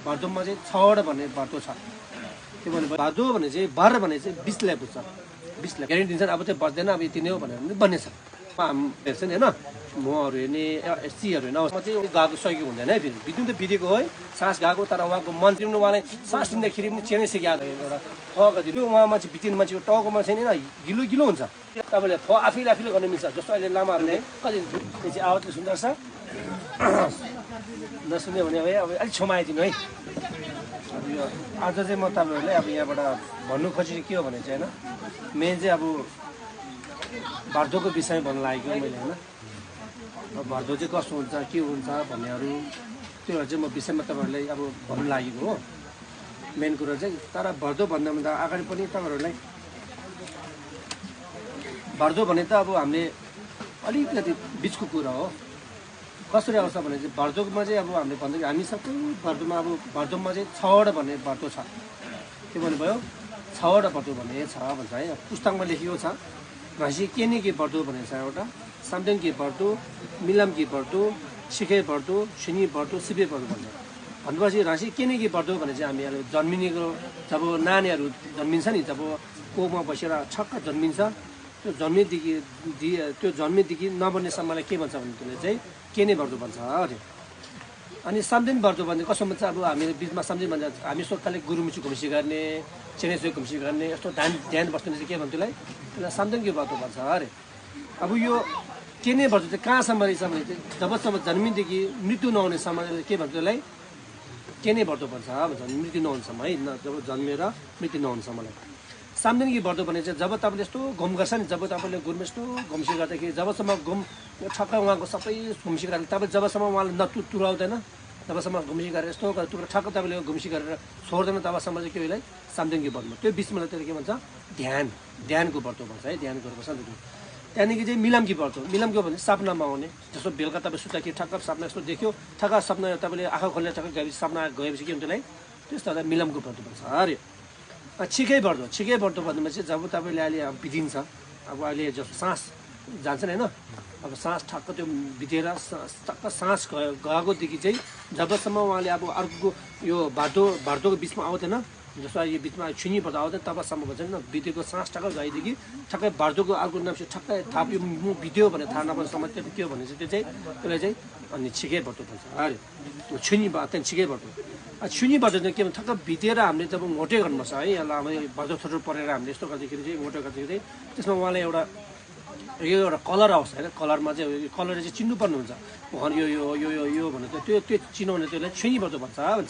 भर्दोमा चाहिँ 6वटा भन्ने भर्दो छ। के भन्नु भर्दो भने चाहिँ 12 भने चाहिँ 20 लाई पुग्छ। 20 लाई ग्यारेन्टी दिन्छन्। अब चाहिँ बच्दैन, अब यति नै हो भनेर पनि बन्ने छ। हेर्छ नि होइन, मोहरू हेर्ने एससीहरू हेर्ने अवस्थामा चाहिँ गएको सहयोग हुँदैन है। फेरि बित्नु त बितेको है, सास गएको, तर उहाँको मन तिर्नु उहाँलाई सास लिँदाखेरि पनि चेनै सिकाएको एउटा फक दियो। उहाँमा चाहिँ बितिने मान्छेको टाउकोमा छैन गिलो गिलो हुन्छ। तपाईँले आफैले गर्न मिल्छ। जस्तो अहिले लामाहरूले कति त्यो चाहिँ आवाज सुन्दर छ, नसुन्यो भने अब अलिक छेउमा आइदिनु है। अब यो आज चाहिँ म तपाईँहरूलाई अब यहाँबाट भन्नु खोजेको के हो भने चाहिँ होइन, मेन चाहिँ अब भर्दोको विषयमा भन्नु लागेको मैले होइन। अब भर्दो चाहिँ कस्तो हुन्छ, के हुन्छ भन्नेहरू त्योहरू चाहिँ म विषयमा तपाईँहरूलाई अब भन्नु लागेको हो मेन कुरो चाहिँ। तर भर्दो भन्दा अगाडि पनि तपाईँहरूलाई भर्दो भने त अब हामीले अलिकति बिचको कुरा हो। कसरी आउँछ भने चाहिँ भर्दोमा चाहिँ अब हामीले भन्दाखेरि हामी सबै भर्दोमा अब भर्दोमा चाहिँ 6वटा भन्ने भर्दो छ। के भन्नुभयो, 6वटा भर्दो भन्ने छ भन्छ है। पुस्तकमा लेखिएको छ। भाषी के नै के भर्दो भनेको छ एउटा, सामदेन के भर्दो, मिलाम के भर्दो, सिखे भर्दो, सिनी भर्दो, सिबे भर्दो भन्छ। भनेपछि राशि के नै के भर्दो भने चाहिँ हामीहरू जन्मिनेको जब नानीहरू जन्मिन्छ नि, जब कोमा बसेर छक्क जन्मिन्छ, त्यो जन्मेदेखि नबन्नेसम्मलाई के भन्छ भने त्यसले चाहिँ के नै भर्दो भन्छ अरे। अनि सामदेन भर्दो भने कसो भन्छ, अब हामीले बिचमा सामदेन भन्छ हामी यस्तो खालि गुरुमुची घुम्सी गर्ने, चेनेसो घुम्सी गर्ने, यस्तो ध्यान बस्ने चाहिँ के भन्छ त्यसलाई सामदेन के भर्दो भन्छ अरे। अब यो के नै भर्दो चाहिँ कहाँसम्म रहेछ भने चाहिँ जबसम्म जन्मिदेखि मृत्यु नहुनेसम्म के भन्छ त्यसलाई के नै भर्दो भन्छ भन्छ, मृत्यु नहुनेसम्म है, जब जन्मेर मृत्यु नहुनेसम्मलाई सामदेन के भर्दो भने चाहिँ जब तपाईँले यस्तो घुम गर्छ नि, जब तपाईँले गुरुमा यस्तो घुम्सी गर्दाखेरि जबसम्म घुम ठक्क उहाँको सबै घुम्सी गरेर तपाईँ जबसम्म उहाँले तुराउँदैन, जबसम्म घुम्सी गरेर यस्तो गरेर ठक्क तपाईँले घुम्सी गरेर छोड्दैन, तबसम्म चाहिँ के उसलाई सामदेन के भर्दो। त्यो बिचमा त्यसले के भन्छ ध्यानको भर्दो भन्छ है, ध्यान गर्नुपर्छ नि। त्यहाँदेखि चाहिँ मिलामकी भर्दो। मिलामको भने सपनामा आउने, जस्तो बेलुका तपाईँ सुत्दाखेरि ठक्क सपना यस्तो देख्यो, ठक्क सपना तपाईँले आँखा खोलेर ठक्क गएपछि सपना गएपछि के हुन्छ त्यसलाई त्यस्तो मिलामको भर्दो भन्छ अरे। छिकै भर्दो भन्नुमा चाहिँ जब तपाईँले अहिले अब बितिन्छ, अब अहिले जस्तो सास जान्छ नि होइन, अब सास ठक्क त्यो बितेर ठक्क सास गएकोदेखि चाहिँ जबसम्म उहाँले अब अर्को यो भर्दोको बिचमा आउँदैन, जस्तो यो बिचमा छुनी पर्दा आउँदैन तबसम्म भन्छ नि बितेको सास ठक्क गएदेखि ठक्कै भर्दोको अर्को नाम चाहिँ ठक्कै थाहा यो म बित्यो भने थाहा नपर्नेसम्म त्यो के भने चाहिँ त्यो चाहिँ त्यसलाई चाहिँ अनि छिकै भर्दो भन्छ अरे। छुनी भयो त्यहाँदेखि छिकै भर्दो। छुनी भर्दो चाहिँ के भन्छ ठक्क भितेर हामीले जब मोटे गर्नुपर्छ है, यसलाई अब भर्दो थोटो परेर हामीले यस्तो गर्दाखेरि चाहिँ मोटो गर्दाखेरि त्यसमा उहाँलाई एउटा कलर आउँछ होइन, कलरमा चाहिँ कलर चाहिँ चिन्नुपर्ने हुन्छ। उहाँ यो भने त्यो चिनाउने त्यसलाई छुनी भर्दो भन्छ।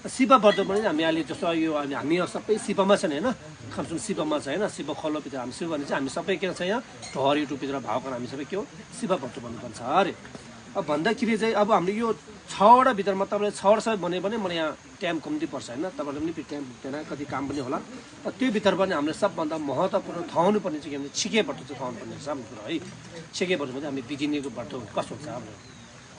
शिव भर्दो पनि हामी अहिले जस्तो यो हामी सबै शिवमा छ नि होइन, खम्सुङ शिवमा छ होइन, शिव खल्लोभित्र हामी शिव भने चाहिँ हामी सबै के छ यहाँ ढहरी टुपीतिर भावकन हामी सबै के हो शिव भर्दो भन्नुपर्छ अरे। अब भन्दाखेरि चाहिँ अब हामीले यो 6वटा भित्रमा तपाईँले 6वटा सबै भन्यो भने मलाई यहाँ टाइम कम्ती पर्छ होइन, तपाईँलाई पनि टाइम पुग्दैन, कति काम पनि होला। त्यो भित्र पनि हामीले सबभन्दा महत्त्वपूर्ण थाहाउनु पर्ने चाहिँ के भने छिके भर्दो चाहिँ थाहाउनु पर्ने सब कुरो है। छिके भर्दो भने हामी बितिनेको भर्दो कस्तो हुन्छ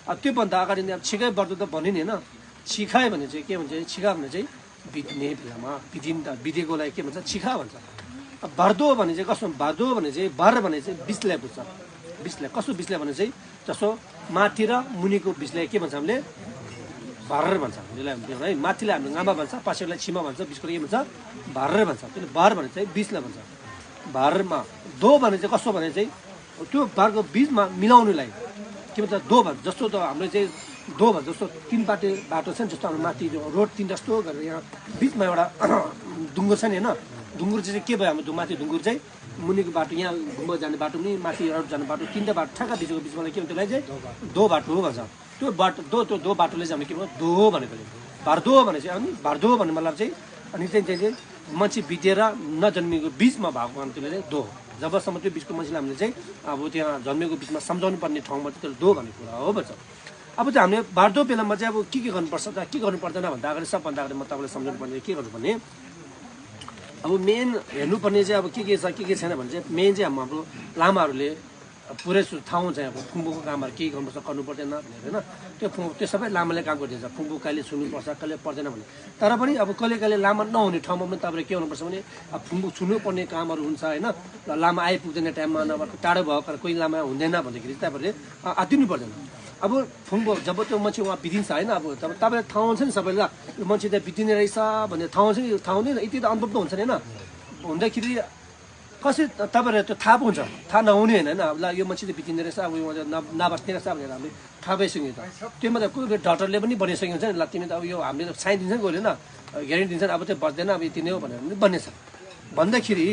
अब त्योभन्दा अगाडि अब छिकै भर्दो त भन्यो नि होइन। छिखायो भने चाहिँ के भन्छ, छिखा भने चाहिँ बित्ने बेलामा बितेकोलाई के भन्छ छिखा भन्छ। अब भर्दो भने चाहिँ कस्तो, भर्दो भने चाहिँ भर भने चाहिँ 20 लाई पुग्छ। 20 लाई कस्तो 20 लाई भने चाहिँ जस्तो माथि र मुनिको 20 लाई के भन्छ हामीले भर भन्छ है। माथिलाई हामीले गामा भन्छ, पाछेलाई छिमा भन्छ, बिचको के भन्छ भर भन्छ। त्यसले भर भने चाहिँ 20 लाई भन्छ। भरमा दो भने चाहिँ कस्तो भने चाहिँ त्यो भरको बिचमा मिलाउनुलाई के भन्छ दो भन्छ। जस्तो त हामीले चाहिँ दो भन्छ जस्तो 3 पाटे बाटो छ नि, जस्तो हाम्रो माथि रोड 3 जस्तो गरेर यहाँ बिचमा एउटा डुङ्गुर छ नि होइन, डुङ्गुर चाहिँ के भयो हाम्रो माथि डुङ्गुर चाहिँ मुनिको बाटो यहाँ घुम्बो जाने बाटो पनि माथि रोड जाने बाटो 3टा बाटो ठ्याक्क बिचको बिचमा के भन्छ त्यसलाई चाहिँ दो बाटो भन्छ। त्यो बाटो दो बाटोले चाहिँ हामीले के भन्छ दो भनेको भर्दो भने चाहिँ अनि भर्दो भन्ने मतलब चाहिँ अनि चाहिँ मान्छे बितेर नजन्मेको बिचमा भएको अनि त्यसले चाहिँ दो। जबसम्म त्यो बिचको मान्छेलाई हामीले चाहिँ अब त्यहाँ जन्मेको बिचमा सम्झाउनु पर्ने ठाउँमा चाहिँ त्यसले दो भन्ने कुरा हो भन्छ। अब चाहिँ हामीले भर्दो बेलामा चाहिँ अब के गर्नुपर्छ के गर्नु पर्दैन भन्दा अगाडि सबभन्दा अगाडि म तपाईँलाई सम्झाउनु पर्ने के गर्नु पर्ने, अब मेन हेर्नुपर्ने चाहिँ अब के छ के छैन भने चाहिँ मेन चाहिँ हाम्रो लामाहरूले पुरै थाहा हुन्छ अब फुम्बुको कामहरू के गर्नुपर्छ गर्नु पर्दैन भनेर होइन। त्यो सबै लामाले काम गरिदिन्छ, फुम्बु कहिले छुनुपर्छ कहिले पर्दैन भने। तर पनि अब कहिले कहिले लामा नहुने ठाउँमा पनि तपाईँले के गर्नुपर्छ भने अब फुम्बु छुनुपर्ने कामहरू हुन्छ होइन, लामा आइपुग्दैन टाइममा, नभए टाढो भएको कोही लामा हुँदैन भन्दाखेरि तपाईँहरूले आत्तिनु पर्दैन। अब फुङबो जब त्यो मान्छे उहाँ बितिन्छ होइन अब तपाईँलाई थाहा हुन्छ नि सबैलाई यो मान्छे त्यहाँ बितिने रहेछ भन्ने थाहा हुन्छ नि थाहा हुँदैन यति त अनुभव त हुन्छ नि होइन हुँदाखेरि कसरी तपाईँहरू त्यो थाहा हुन्छ थाहा नहुने होइन अब ल यो मान्छे त बितिने रहेछ अब यो नबस्ने रहेछ भनेर हामीले थाहा भइसक्यो त त्यो मात्रै कोही डक्टरले पनि भनिसकेको हुन्छ नि ल तिमी त अब यो हामीले साइन दिन्छ नि गऱ्यो होइन ग्यारेन्टी दिन्छ अब त्यो बच्दैन अब यति नै हो भनेर पनि बन्नेछ भन्दाखेरि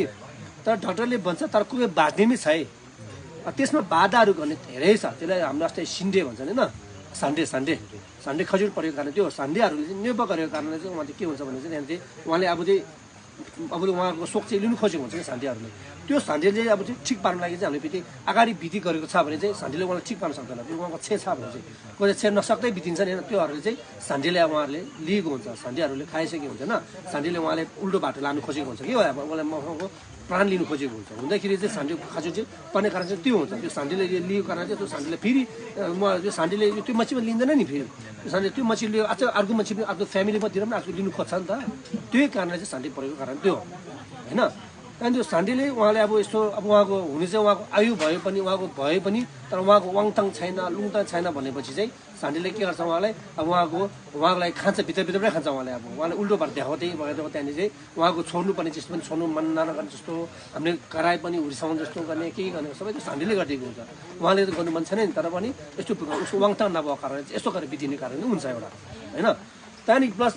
तर डक्टरले भन्छ तर कोही बाँच्ने पनि छ है त्यसमा बाधाहरू गर्ने धेरै छ त्यसलाई हाम्रो जस्तै सिन्डे भन्छ होइन सान्डे खजुर परेको कारण त्यो सान्डेहरूले चाहिँ निर्भर गरेको कारणले चाहिँ उहाँ चाहिँ के हुन्छ भने चाहिँ त्यहाँ चाहिँ उहाँले अब उहाँको सोख चाहिँ लिनु खोजेको हुन्छ नि सान्डेहरूले त्यो सान्डेले अब चाहिँ ठिक पार्नु लागि चाहिँ हामीले फेरि अगाडि विधि गरेको छ भने चाहिँ सान्डेले उहाँलाई ठिक पार्न सक्दैन उहाँको छे छ भने चाहिँ कोही छे नसक्दै बितिन्छ नि होइन त्योहरूले चाहिँ सान्डेले उहाँहरूले लिएको हुन्छ सान्डेहरूले खाइसकेको हुन्छ होइन सान्डेले उहाँले उल्टो बाटो लानु खोजेको हुन्छ कि अब उहाँलाई मको प्राण लिनु खोजेको हुन्छ हुँदाखेरि चाहिँ सान्डे खाजु चाहिँ पर्ने कारण चाहिँ त्यो हुन्छ त्यो सान्डेले लिएको कारण चाहिँ त्यो सान्डेले फेरि त्यो सान्डेले त्यो मच्छीमा लिँदैन नि फेरि त्यो सान्डे त्यो मच्छी लियो अझ अर्को मच्छी पनि अर्को फ्यामिलीमातिर पनि अर्को लिनु खोज्छ नि त त्यही कारणले चाहिँ सान्डे परेको कारण त्यो हो होइन त्यहाँदेखि त्यो सान्डेले उहाँले अब यस्तो अब उहाँको हुने चाहिँ उहाँको आयु उहाँको भए पनि तर उहाँको वाङताङ छैन लुङताङ छैन भनेपछि चाहिँ सान्डेले के गर्छ उहाँलाई अब उहाँको लागि खान्छ भित्रभित्रमै खान्छ उहाँले अब उहाँले उल्टो भएर देखाउँदै भएर त्यहाँनिर चाहिँ उहाँको छोड्नुपर्ने चिज पनि छोड्नु मन नगर्ने जस्तो हामीले कराए पनि हुर्साउनु जस्तो गर्ने केही गर्ने सबै त्यो सान्डेले गरिदिएको हुन्छ उहाँले त गर्नु मन छैन नि तर पनि यस्तो उसको वाङताङ नभएको कारणले चाहिँ यस्तो गरेर बितिने कारण हुन्छ एउटा होइन त्यहाँदेखि प्लस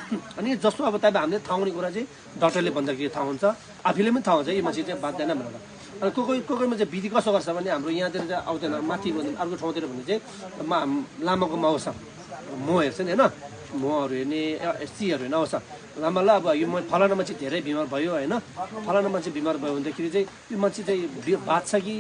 अनि जस्तो अब तपाईँ हामीले थाहा हुने कुरा चाहिँ डक्टरले भन्दाखेरि थाहा हुन्छ आफैले पनि थाहा हुन्छ यो मान्छे चाहिँ बाँच्दैन भनेर अनि कोहीमा चाहिँ विधि कसो गर्छ भने हाम्रो यहाँतिर चाहिँ आउँदैन माथि भन्दा अर्को ठाउँतिर भने चाहिँ लामाको माउ छ मह हेर्छ नि होइन महहरू हेर्ने एससीहरू हेर्न आउँछ लामालाई अब यो फलाना मान्छे धेरै बिमार भयो होइन फलाना मान्छे बिमार भयो भन्दाखेरि चाहिँ त्यो मान्छे चाहिँ बाँच्छ कि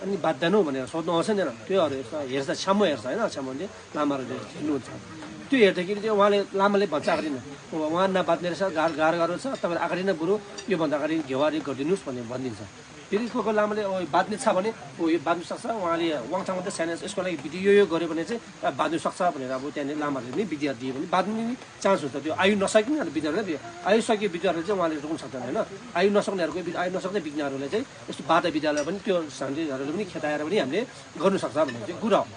अनि बाँच्दैन भनेर सोध्नु आउँछ नि त्योहरू हेर्छ छ्यामो हेर्छ होइन छ्यामोले लामाहरूले हेर्नुहुन्छ त्यो हेर्दाखेरि चाहिँ उहाँले लामाले भन्छ अगाडि नै उहाँ नबाँच्ने रहेछ गाह्रो छ तपाईँले अगाडि नै बरु योभन्दा अगाडि घेवारी गरिदिनुहोस् भनेर भनिदिन्छ फेरि कोही लामाले बाँच्ने छ भने यो बाँच्नु सक्छ उहाँले वाङछाङ मात्रै सानो यसको लागि विधि यो गऱ्यो भने चाहिँ बाँच्नु सक्छ भनेर अब त्यहाँनिर लामाहरूले पनि विधिहरू दियो भने बाँच्ने चान्स हुन्छ त्यो आयु नसक्ने बिजुवाहरूले आयु सकियो बिजुवाहरूले चाहिँ उहाँले रोक्नु सक्दैन होइन आयु नसक्नेहरूको आयु नसक्ने बिज्ञहरूले चाहिँ यस्तो बाधा विद्यालय पनि त्यो सान्डेहरूले पनि खेताएर पनि हामीले गर्नु सक्छ भन्ने चाहिँ कुरा हो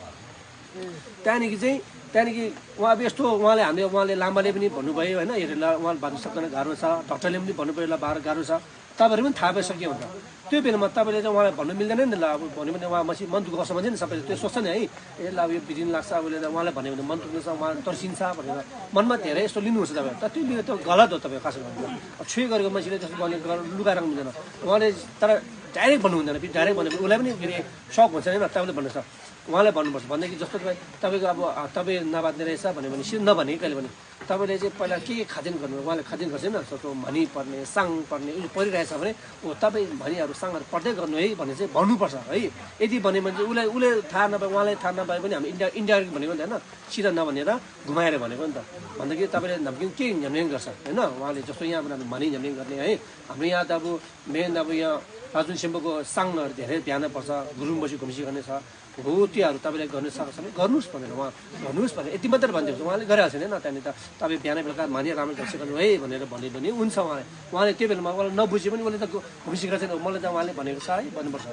त्यहाँदेखि उहाँ अब यस्तो उहाँले लामाले पनि भन्नुभयो होइन हेरेर उहाँले बाँच्नु सक्दैन गाह्रो छ डक्टरले पनि भन्नुभयो ल गाह्रो छ तपाईँहरू पनि थाहा भइसक्यो हुन्छ त्यो बेलामा तपाईँले चाहिँ उहाँलाई भन्नु मिल्दैन नि ल अब भन्यो भने उहाँ मान्छे मन दुःख गर्छ भन्छ नि सबैले त्यो सोच्छ नि है ए ल अब यो बिदिन लाग्छ अब उहाँलाई भन्यो भने मन दुख्छ उहाँ तर्सिन्छ भनेर मनमा धेरै यस्तो लिनुहुन्छ तपाईँ तर त्यो लिनु त गलत हो तपाईँ खास गरेर छुइ गरेको मान्छेले जस्तो लुगाएर हुँदैन उहाँले तर डाइरेक्ट भन्नु हुँदैन फेरि डाइरेक्ट भन्यो भने उसलाई पनि फेरि सक हुन्छ नि तपाईँले भन्नुहोस् न उहाँलाई भन्नुपर्छ भन्दाखेरि जस्तो तपाईँको अब तपाईँ नबाँच्ने रहेछ भन्यो भने सिधै नभने कहिले पनि तपाईँले चाहिँ पहिला के खादिन गर्नु उहाँले खादिन गर्छ नि जस्तो भनी पर्ने साङ पर्ने उयो परिरहेछ भने तपाईँ भनीहरू साङहरू पढ्दै गर्नु है भन्ने चाहिँ भन्नुपर्छ है यदि भन्यो भने चाहिँ उसले थाहा नभए उहाँलाई थाहा नभए पनि हामी इन्डाइरेक्ट भनेको नि त होइन सिधा नभनेर घुमाएर भनेको नि त भन्दाखेरि तपाईँले धम्की के झ्याम्लिङ गर्छ होइन उहाँले जस्तो यहाँबाट हामी भनी झ्याम्लिङ गर्ने है हाम्रो यहाँ त अब मेन अब यहाँ राजुन सेम्बोको साङहरू धेरै ध्यान पर्छ गुरुङ बसी घुम्सी गर्ने छ हो त्योहरू तपाईँले गर्नु सक्छ भने गर्नुहोस् भनेर उहाँ भन्नुहोस् भनेर यति मात्रै भनिदिनुहोस् उहाँले गरिहाल्छ नि त्यहाँनिर त तपाईँ बिहान बेलुका मानि राम्रो गर्छ गर्नु है भनेर भनिदियो भने हुन्छ उहाँले त्यो बेलामा उहाँलाई नबुझ्यो पनि उसले त घुम्सी गर्छ मलाई त उहाँले भनेको छ है भन्नुपर्छ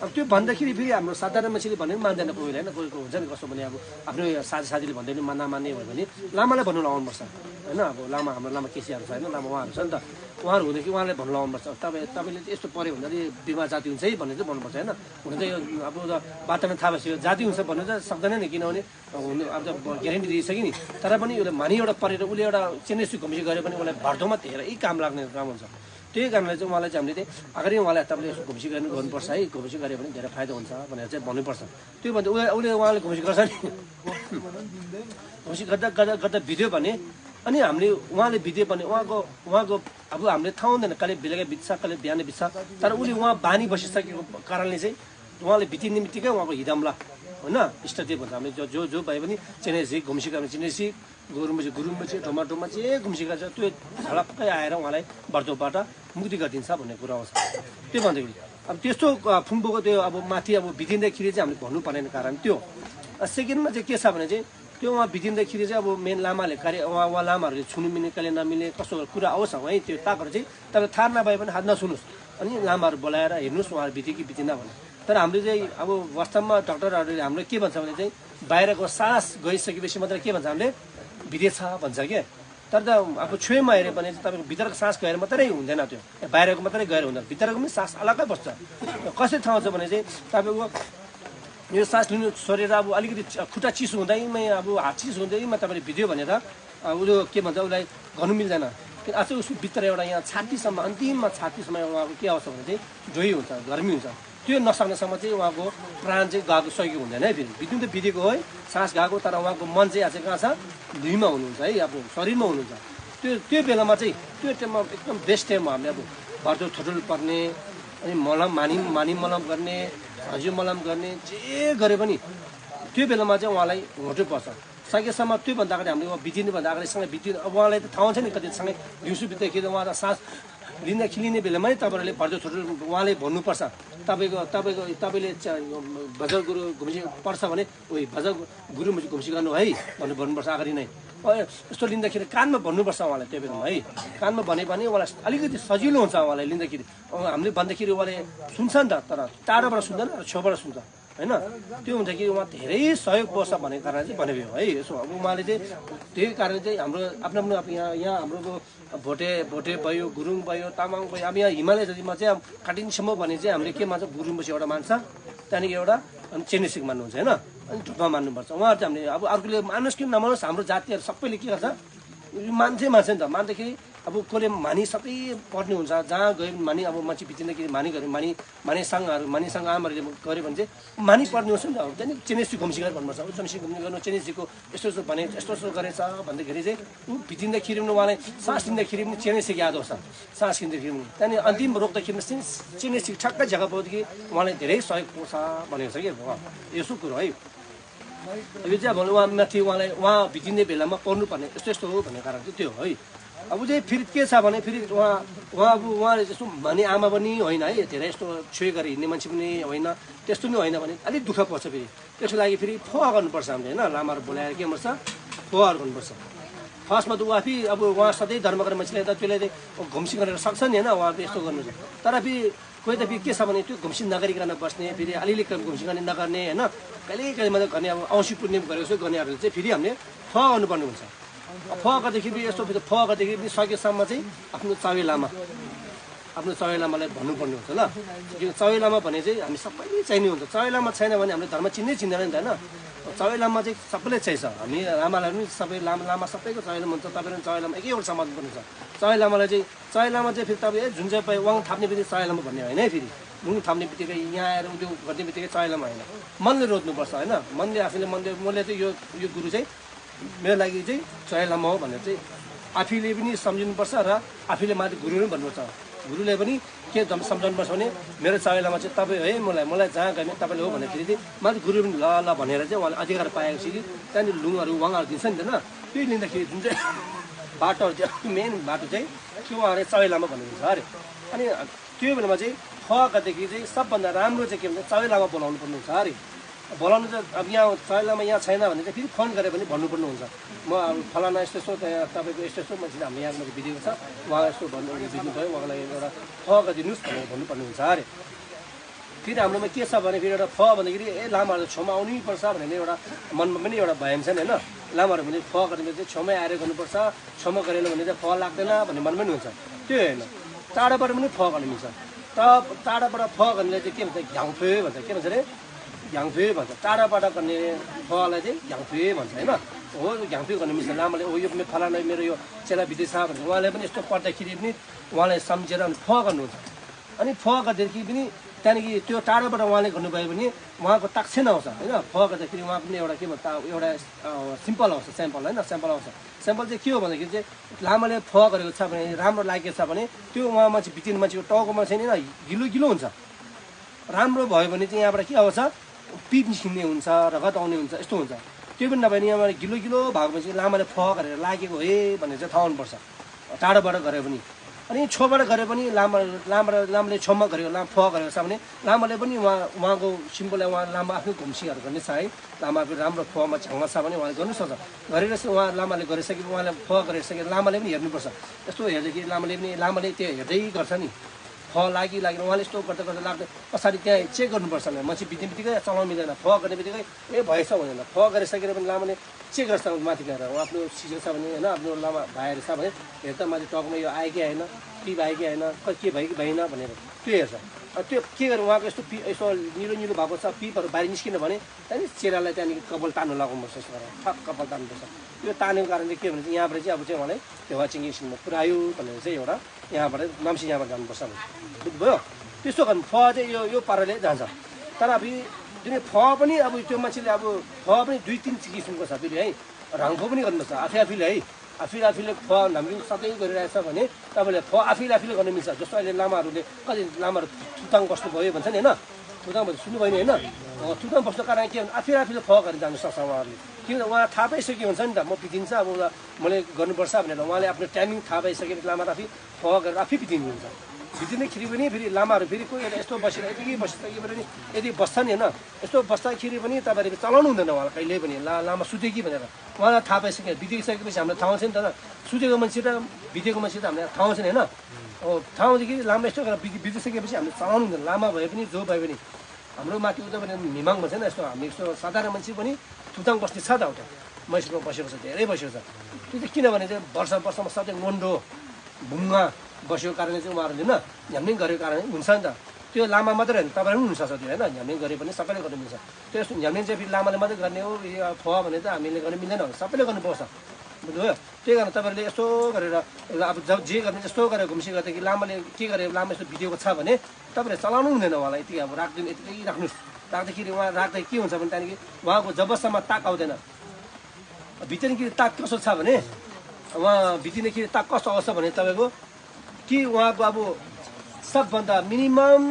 अब त्यो भन्दाखेरि फेरि हाम्रो साधारण मान्छेले भने पनि मान्दैन कोहीले होइन कोहीको हुन्छ नि कस्तो भने अब आफ्नो साथीले भन्दै पनि नमान्ने भयो भने लामालाई भन्नु लगाउनुपर्छ होइन अब लामा हाम्रो लामा केसीहरू छ होइन लामा उहाँहरू छ नि त उहाँहरू हुँदाखेरि उहाँले भन्नु लगाउनुपर्छ तपाईँले यस्तो पऱ्यो भन्दाखेरि बिमा जाति हुन्छ है भनेर चाहिँ भन्नुपर्छ होइन हुन चाहिँ यो अब वातावरण थाहा भएपछि जाति हुन्छ भन्नु चाहिँ सक्दैन नि किनभने अब त ग्यारेन्टी दिइसक्यो नि तर पनि उसले मानि एउटा परेर उसले एउटा चेन्नई घुम्सी गऱ्यो भने उसलाई भर्दोमा धेरै काम लाग्ने काम हुन्छ त्यही कारणले चाहिँ उहाँलाई चाहिँ हामीले चाहिँ अगाडि उहाँलाई तपाईँले यसो घुम्सी गर्नुपर्छ है घुम्सी गऱ्यो भने धेरै फाइदा हुन्छ भनेर चाहिँ भन्नुपर्छ त्यो भन्दा उहाँले घुम्सी गर्छ नि घुम्सी गर्दा भिडियो भने अनि हामीले उहाँले भिडियो भने उहाँको अब हामीले थाहा हुँदैन कहिले बेलुका बित्छ कहिले बिहान बित्छ तर उसले उहाँ बानी बसिसकेको कारणले चाहिँ उहाँले बितिने बित्तिकै उहाँको हिदमला होइन इष्टदेव भन्छ हामीले जो भए पनि चेन्नई घुम्सी गर्ने चेन्नई गुरुङपछि ढोमा चाहिँ घुम्सी गर्छ त्यो झलक्कै आएर उहाँलाई वर्तोबाट मुक्ति गरिदिन्छ भन्ने कुरा आउँछ त्यो भन्दाखेरि अब त्यस्तो फुङबोको त्यो अब माथि अब बितिँदाखेरि चाहिँ हामीले भन्नु पर्ने कारण त्यो सेकेन्डमा चाहिँ के छ भने चाहिँ त्यो उहाँ बितिँदाखेरि चाहिँ अब मेन लामाले उहाँ लामाहरूले छुनु मिल्ने कहिले नमिल्ने कस्तो कुरा आउँछ है त्यो ताकहरू चाहिँ तपाईँ थाहा नभए पनि हात नछुनुहोस् अनि लामाहरू बोलाएर हेर्नुहोस् उहाँहरू बित्यो कि बितिँदा भने तर हामीले चाहिँ अब वास्तवमा डक्टरहरूले हाम्रो के भन्छ भने चाहिँ बाहिरको सास गइसकेपछि मात्र के भन्छ हामीले भित्रै छ भन्छ के। तर त अब छुइमा हेऱ्यो भने चाहिँ तपाईँको भित्रको सास गएर मात्रै हुँदैन, त्यो बाहिरको मात्रै गएर हुँदैन, भित्रको पनि सास अलग्गै बस्छ। कसरी थाहा छ भने चाहिँ तपाईँको यो सास लिनु छोडेर अब अलिकति खुट्टा चिसो हुँदैमा अब हात चिसो हुँदैमा तपाईँले भिज्यो भनेर उसले के भन्छ उसलाई गर्नु मिल्दैन। किन अझै उसको भित्र एउटा यहाँ छातीसम्म अन्तिममा छातीसम्म उहाँको के आउँछ भने चाहिँ जोइ हुन्छ, गर्मी हुन्छ। त्यो नसक्नेसम्म चाहिँ उहाँको प्राण चाहिँ गएको सकेको हुँदैन है। फेरि भित्नु त बितेको हो है, सास गएको, तर उहाँको मन चाहिँ आज कहाँ छ, भुइँमा हुनुहुन्छ है, आफ्नो शरीरमा हुनुहुन्छ। त्यो बेलामा चाहिँ त्यो टाइममा एकदम बेस्ट टाइम हो। हामीले अब भर्दो ठुटुल पर्ने अनि मलम मानी मलम गर्ने, हजिउ मलम गर्ने, जे गरे पनि त्यो बेलामा चाहिँ उहाँलाई घोटो पर्छ। सकेसम्म त्योभन्दा अगाडि हामीले उहाँ बितिनुभन्दा अगाडि सँगै बितिनु, अब उहाँलाई त थाहा हुन्छ नि कति सँगै दिउँसो बित्दाखेरि उहाँ त सास लिँदा खिलिने बेलामा नै तपाईँहरूले भर्दो ठुटुल उहाँले भन्नुपर्छ। तपाईँले भजन गुरु घुम्सी पर्छ भने उही भजन गुरु घुम्सी गर्नु है भन्नुपर्छ अगाडि नै। यस्तो लिँदाखेरि कानमा भन्नुपर्छ उहाँलाई त्यो बेलामा है। कानमा भने पनि उहाँलाई अलिकति सजिलो हुन्छ उहाँलाई लिँदाखेरि। हामीले भन्दाखेरि उहाँले सुन्छ नि त, तर टाढोबाट सुन्दैन र छेउबाट सुन्छ होइन। त्यो हुन्छ कि उहाँ धेरै सहयोग पर्छ भनेको कारण चाहिँ भनेको है। यसो अब उहाँले चाहिँ त्यही कारण चाहिँ हाम्रो आफ्नो अब यहाँ हाम्रो भोटे भयो, गुरुङ भयो, तामाङ भयो। अब यहाँ हिमालय जातिमा चाहिँ अब काटिङसम्म भने चाहिँ हामीले के मान्छ, गुरुङपछि एउटा मान्छ, त्यहाँदेखि एउटा अनि चेनेसिक मान्नुहुन्छ होइन, अनि ढुक्मा मान्नुपर्छ। उहाँहरू चाहिँ हामीले अब अर्कोले मानुहोस् कि नमानोस्, हाम्रो जातिहरू सबैले के गर्छ, मान्छ नि त। मान्दाखेरि अब कसले मानी सबै पर्ने हुन्छ, जहाँ गयो भने मानी अब मान्छे बितिँदाखेरि मानी गऱ्यो, मानिसँग आमाहरूले गऱ्यो भने चाहिँ मानी पर्ने हुन्छ नि त। त्यहाँदेखि चेनेसी घुम्सी गरेर भन्नुपर्छ, ऊ चेनेसी घुम्सी गर्नु, चेनेसीको यस्तो भने यस्तो गरेछ भन्दाखेरि चाहिँ ऊ भितिँदाखेरि पनि उहाँलाई सास लिँदाखेरि पनि चेनेसी याद आउँछ, सास लिँदाखेरि पनि। त्यहाँदेखि अन्तिम रोक्दाखेरि पनि चेनेसी ठ्याक्कै जग्गा पाउँदाखेरि उहाँलाई धेरै सहयोग पुग्छ भनेको छ कि यसो कुरो है। यो चाहिँ अब उहाँ माथि उहाँ भिजिने बेलामा पढ्नुपर्ने यस्तो हो भन्ने कारण चाहिँ त्यो है। अब चाहिँ फेरि के छ भने फेरि उहाँले जस्तो भने आमा पनि होइन है, धेरै यस्तो छुए गरेर हिँड्ने मान्छे पनि होइन, त्यस्तो पनि होइन भने अलिक दुःख पर्छ। फेरि त्यसको लागि फेरि फोहा गर्नुपर्छ हामीले होइन, लामाहरू बोलाएर के गर्नुपर्छ, फोहाहरू गर्नुपर्छ। फर्स्टमा त ऊ आफै अब उहाँ सधैँ धर्म गर्ने मान्छेले त त्यसले चाहिँ घुम्सी गरेर सक्छ नि होइन, उहाँहरू यस्तो गर्नु छ। तर फेरि कोही त फेरि के छ भने त्यो घुम्सी नगरिकन बस्ने, फेरि अलिअलि घुम्सी गर्ने नगर्ने होइन, कहिले मात्रै गर्ने, अब औँसी पूर्णिम गरेको जस्तो गर्नेहरूले चाहिँ फेरि हामीले फोहा गर्नुपर्ने हुन्छ। फोहा गर्दाखेरि यस्तो फेरि फोहा गर्दाखेरि पनि सकेसम्म चाहिँ आफ्नो चावे लामालाई भन्नुपर्ने हुन्छ ल। किन चावे लामा भने चाहिँ हामी सबैले चाहिने हुन्छ। चावे लामा छैन भने हामीले धर्म चिन्दैन नि त होइन। चावे लामा चाहिँ सबैले चाहिन्छ। हामी लामालाई पनि सबै लामा सबैको चावे लामा हुन्छ। तपाईँले चावे लामा एकैवटा समाज पर्ने छ। चावे लामालाई चाहिँ फेरि तपाईँ जुन चाहिँ पायो वाङ थाप्ने बित्तिकै चावे लामा भन्ने होइन है। फेरि मुङ थाप्ने बित्तिकै यहाँ आएर उद्योग गर्ने बित्तिकै चावे लामा होइन, मनले रोज्नुपर्छ होइन। मनले आफूले मैले चाहिँ यो गुरु चाहिँ मेरो लागि चाहिँ चावे लामा हो भनेर चाहिँ आफैले पनि सम्झिनुपर्छ र आफैले माथि गुरु पनि भन्नुपर्छ। गुरुले पनि के सम्झाउनुपर्छ भने मेरो चावे लामा चाहिँ तपाईँ है, मलाई जहाँ गयो भने तपाईँले हो भनेखेरि चाहिँ माथि गुरु पनि ल भनेर चाहिँ उहाँले अधिकार पाएपछि त्यहाँनिर लुङहरू वाङहरू दिन्छ नि त होइन। त्यही लिँदाखेरि जुन चाहिँ बाटोहरू चाहिँ मेन बाटो चाहिँ त्यो उहाँले चावे लामा भन्नुहुन्छ अरे। अनि त्यो बेलामा चाहिँ फकादेखि चाहिँ सबभन्दा राम्रो चाहिँ के भन्छ, चावे लामा बोलाउनु पर्ने हुन्छ अरे। बोलाउनु चाहिँ अब यहाँ चावे लामा यहाँ छैन भने चाहिँ फेरि फोन गरेर पनि भन्नुपर्ने हुन्छ, म अब फलाना यस्तो त्यहाँ तपाईँको यस्तो मान्छे हाम्रो यहाँ मान्छे बितेको छ, उहाँ यस्तो बित्नुभयो, उहाँलाई एउटा फका दिनुहोस् भनेर भन्नुपर्ने हुन्छ अरे। फेरि हाम्रोमा के छ भने फेरि एउटा फ भन्दाखेरि लामाहरू छेउमा आउनै पर्छ भनेर एउटा मनमा पनि एउटा भयम छ नि होइन। लामाहरू भने फ गर्ने चाहिँ छेउमै आएर गर्नुपर्छ, छेउमा गरेन भने चाहिँ फ लाग्दैन भन्ने मन पनि हुन्छ। त्यो होइन, टाढाबाट पनि फ गर्नु मिल्छ। त टाढाबाट फ गर्नेलाई चाहिँ के भन्छ, घ्याउफे भन्छ। के भन्छ अरे, घ्याङफे भन्छ। टाढाबाट गर्ने फलाई चाहिँ घ्याङफे भन्छ होइन। हो घ्याङफे गर्नु मिल्छ। लामाले यो फलाना मेरो यो चेला विदेश छ भन्छ, उहाँले पनि यस्तो पढ्दाखेरि पनि उहाँलाई सम्झेर अनि फ गर्नुहुन्छ। अनि फ गर्दाखेरि पनि त्यहाँदेखि त्यो टाढाबाट उहाँले गर्नुभयो भने उहाँको ताक्षण आउँछ होइन। फ गर्दाखेरि उहाँ पनि एउटा के भन्छ, एउटा सिम्पल आउँछ, स्याम्पल होइन, स्याम्पल आउँछ। स्याम्पल चाहिँ के हो भन्दाखेरि चाहिँ लामाले फ गरेको छ भने, राम्रो लागेको छ भने त्यो उहाँ मान्छे भित्रिने मान्छेको टाउकोमा चाहिँ नि गिलो हुन्छ। राम्रो भयो भने चाहिँ यहाँबाट के आउँछ, पिप निस्किने हुन्छ, रगत आउने हुन्छ, यस्तो हुन्छ। त्यो पनि नभए यहाँबाट गिलो भएको भने चाहिँ लामाले फ गरेर लागेको हे भनेर चाहिँ थाहा हुनुपर्छ, टाढोबाट गऱ्यो भने। अनि छेउबाट गऱ्यो पनि लामाले छेउमा गरेको फ गरेको छ भने लामाले पनि उहाँको सिम्पललाई उहाँ लामा आफ्नो घुम्सीहरू गर्ने छ है। लामा राम्रो फमा छाउमा छ भने उहाँले गर्नु सक्छ। गरेर उहाँ लामाले गरिसके उहाँले फ गरिसके लामाले पनि हेर्नुपर्छ। यस्तो हेर्दाखेरि लामाले त्यो हेर्दै गर्छ नि, फ लागि उहाँले यस्तो गर्दा गर्दा लाग्दा पछाडि त्यहाँ चेक गर्नुपर्छ भने मान्छे बित्ने बित्तिकै चलाउनु मिल्दैन फ गर्ने बित्तिकै भएछ भनेर फ गरिसकेर पनि लामाले चेक गर्छ माथि गएर आफ्नो सिजन छ भने होइन आफ्नो लामा भाइहरू छ भने हेर त माथि टकमा यो आयो कि आएन पिप आयो कि आएन के भयो कि भएन भनेर त्यो हेर्छ त्यो के गर्नु उहाँको यस्तो यसो निलो निलो भएको छ पिपहरू बाहिर निस्किन भने त्यहाँदेखि चेरालाई त्यहाँदेखि कपाल तान्नु लगाउनुपर्छ यसो गरेर ठक कपाल तान्नुपर्छ यो तानेको कारण चाहिँ के भने चाहिँ यहाँबाट चाहिँ अब चाहिँ उहाँलाई देवा चिङ्गी स्कुलमा पुऱ्यायो भनेर चाहिँ एउटा यहाँबाट नाम्सी यहाँबाट जानुपर्छ बुझ्नुभयो त्यस्तो गर्नु फ चाहिँ यो पाराले जान्छ तर अब जुन फ पनि अब त्यो मान्छेले अब फ पनि 2-3 किसिमको छ फेरि है रङको पनि गर्नुपर्छ आफैले है आफैले फ नाम्गिङ सधैँ गरिरहेछ भने तपाईँले फ आफैले गर्न मिल्छ जस्तो अहिले लामाहरूले कति लामाहरू थुताङ बस्नुभयो भन्छ नि होइन थुताङ भन्दा सुन्नुभयो नि होइन थुताङ बस्नु कारण के भने आफैले फ गरेर जानु सक्छ उहाँहरूले किनभने उहाँ थाहा पाइसकेको हुन्छ नि त म पिदिन्छ अब मैले गर्नुपर्छ भनेर उहाँले आफ्नो टाइमिङ थाहा पाइसकेपछि लामा आफै फ गरेर आफै पिदिनुहुन्छ बित्दैखेरि पनि फेरि लामाहरू फेरि कोही एउटा यस्तो बसेर यतिकै बसिसके पनि यदि बस्छ नि होइन यस्तो बस्दाखेरि पनि तपाईँहरूले चलाउनु हुँदैन उहाँलाई कहिले पनि लामा सुत्यो कि भनेर उहाँलाई थाहा पाइसक्यो बितिसकेपछि हामीलाई थाहा हुन्छ नि त सुतेको मान्छे र बितेको मान्छे त हामीलाई थाहा हुन्छ नि होइन थाहा हुँदाखेरि लामा यस्तो गरेर बितिसकेपछि हामीले चलाउनु हुँदैन लामा भए पनि जो भए पनि हाम्रो माथि उता पनि मिमाङ भन्छ नि यस्तो हामी यस्तो साधारण मान्छे पनि थुताङ बस्ने छ त उता मैसुरमा बसेको छ धेरै बसेको छ त्यो चाहिँ किनभने चाहिँ वर्षमा सधैँ मोन्डो भुङ्गा बसेको कारणले चाहिँ उहाँहरूले होइन झ्याम्लिङ गरेको कारणले हुन्छ नि त त्यो लामा मात्रै होइन तपाईँहरू पनि हुनसक्छ त्यो होइन झ्याम्लिङ गरे पनि सबैले गर्नु मिल्छ त्यो झ्याम्लिङ चाहिँ फेरि लामाले मात्रै गर्ने हो फ भने त हामीले गर्नु मिल्दैन सबैले गर्नुपर्छ बुझ्नुभयो त्यही कारण तपाईँहरूले यस्तो गरेर अब जब जे गर्ने यस्तो गरेर घुम्सी गर्दा कि लामाले के गरेर लामा यस्तो भिडियोको छ भने तपाईँहरूले चलाउनु हुँदैन उहाँलाई यति अब राखिदिनु यतिकै राख्नुहोस् राख्दाखेरि उहाँ राख्दा के हुन्छ भने त्यहाँदेखि उहाँको जबसम्म ताक आउँदैन भित्रदेखि ताक कसो छ भने उहाँ भित्रदेखि ताक कस्तो आउँछ भने तपाईँको कि उहाँको अब सबभन्दा मिनिमम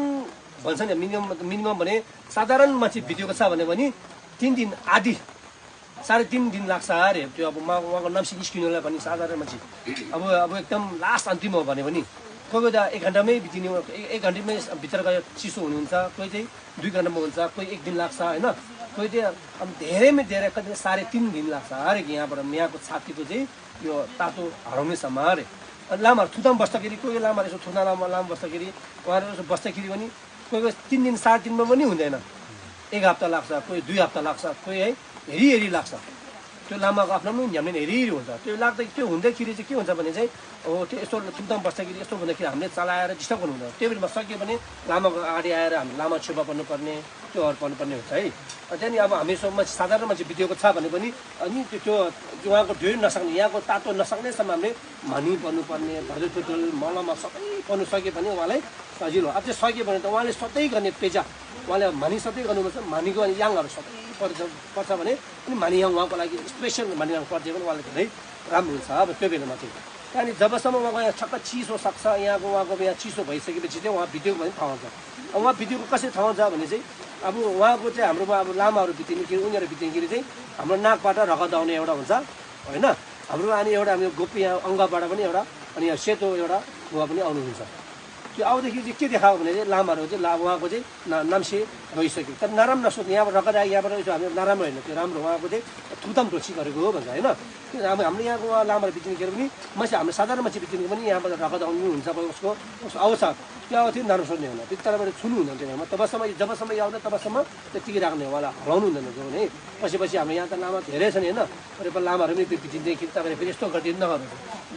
भन्छ नि मिनिमम भने साधारण मान्छे भिडियोको छ भने पनि 3 दिन आधी 3.5 दिन लाग्छ अरे त्यो अब उहाँको नाम्सी निस्किनुलाई पनि साधारण मान्छे अब एकदम लास्ट अन्तिम हो भने पनि कोही त 1 घन्टामै बितिने 1 घन्टामै भित्र गएर चिसो हुनुहुन्छ कोही चाहिँ 2 घन्टामा हुन्छ कोही 1 दिन लाग्छ होइन कोही चाहिँ अब धेरैमा धेरै कति 3.5 दिन लाग्छ अरे यहाँको छातीको चाहिँ यो तातो हराउनेसम्म अरे लामाहरू थुताम बस्दाखेरि कोही लामाहरू यसो थुता लामा बस्दाखेरि उहाँहरू यसो बस्दाखेरि पनि कोही 3 दिन 3.5 दिनमा पनि हुँदैन 1 हप्ता लाग्छ कोही 2 हप्ता लाग्छ कोही है हेरी लाग्छ त्यो लामाको आफ्नो पनि झ्याम्लिङ हेरी हुन्छ त्यो लाग्दा त्यो हुँदाखेरि चाहिँ के हुन्छ भने चाहिँ त्यो यस्तो थुताम बस्दाखेरि यस्तो भन्दाखेरि हामीले चलाएर डिस्टर्ब गर्नु हुँदैन त्यो बेलामा सक्यो भने लामाको अगाडि आएर हामी लामा छेउमा पर्नुपर्ने त्योहरू पर्नुपर्ने हुन्छ है त्यहाँदेखि अब हामी साधारण मान्छे बितेको छ भने पनि अनि त्यो उहाँको ढेउ नसक्ने यहाँको तातो नसक्नेसम्म हामीले मनी पर्नुपर्ने भर्दुटुल मलमा सबै पर्नु सक्यो भने उहाँलाई सजिलो अब चाहिँ सक्यो भने त उहाँले सधैँ गर्ने पेजा उहाँले मनी सधैँ गर्नुपर्छ मनीको अनि याङहरू सबै पर्छ भने अनि मानी याङ उहाँको लागि स्पेसल मानी याङ परिदियो भने उहाँलाई धेरै राम्रो हुन्छ अब त्यो बेलामा चाहिँ त्यहाँदेखि जबसम्म उहाँको यहाँ छक्क चिसो सक्छ उहाँको यहाँ चिसो भइसकेपछि चाहिँ उहाँ भिडियोको पनि ठाउँ हुन्छ अब उहाँ भिडियोको कसरी ठाउँ हुन्छ भने चाहिँ अब उहाँको चाहिँ हाम्रोमा अब लामाहरू बितिनेखेरि उनीहरू बितिनेखेरि चाहिँ हाम्रो नाकबाट रगत आउने एउटा हुन्छ होइन हाम्रो अनि एउटा हामी गोप्य यहाँ अङ्गबाट पनि एउटा अनि यहाँ सेतो एउटा उहाँ पनि आउनुहुन्छ त्यो आउँदाखेरि चाहिँ के देखायो भने चाहिँ लामाहरू चाहिँ उहाँको चाहिँ नाम्से गइसक्यो तर नराम्रो नसोध्ने यहाँबाट रगत आयो यहाँबाट हाम्रो नराम्रो होइन त्यो राम्रो उहाँको चाहिँ थुताम ढोसी गरेको हो भन्छ होइन अब हाम्रो यहाँको उहाँ लामाहरू बितिनेखेर पनि मान्छे हाम्रो साधारण मान्छे बितिनेको पनि यहाँबाट रगत आउनु हुन्छ उसको आउँछ त्यो आउँथ्यो नराम्रो सोध्ने हुँदैन त्यति तरबाट छुनु हुँदैन त्यो तबसम्म जबसम्म यो आउँदैन तबसम्म त्यतिकै राख्ने उहाँलाई हराउनु हुँदैन जो भने पछि हाम्रो यहाँ त लामा धेरै छ नि होइन अरे लामाहरू पनि बितिँदाखेरि तपाईँले फेरि यस्तो गरिदिनु नगर्नु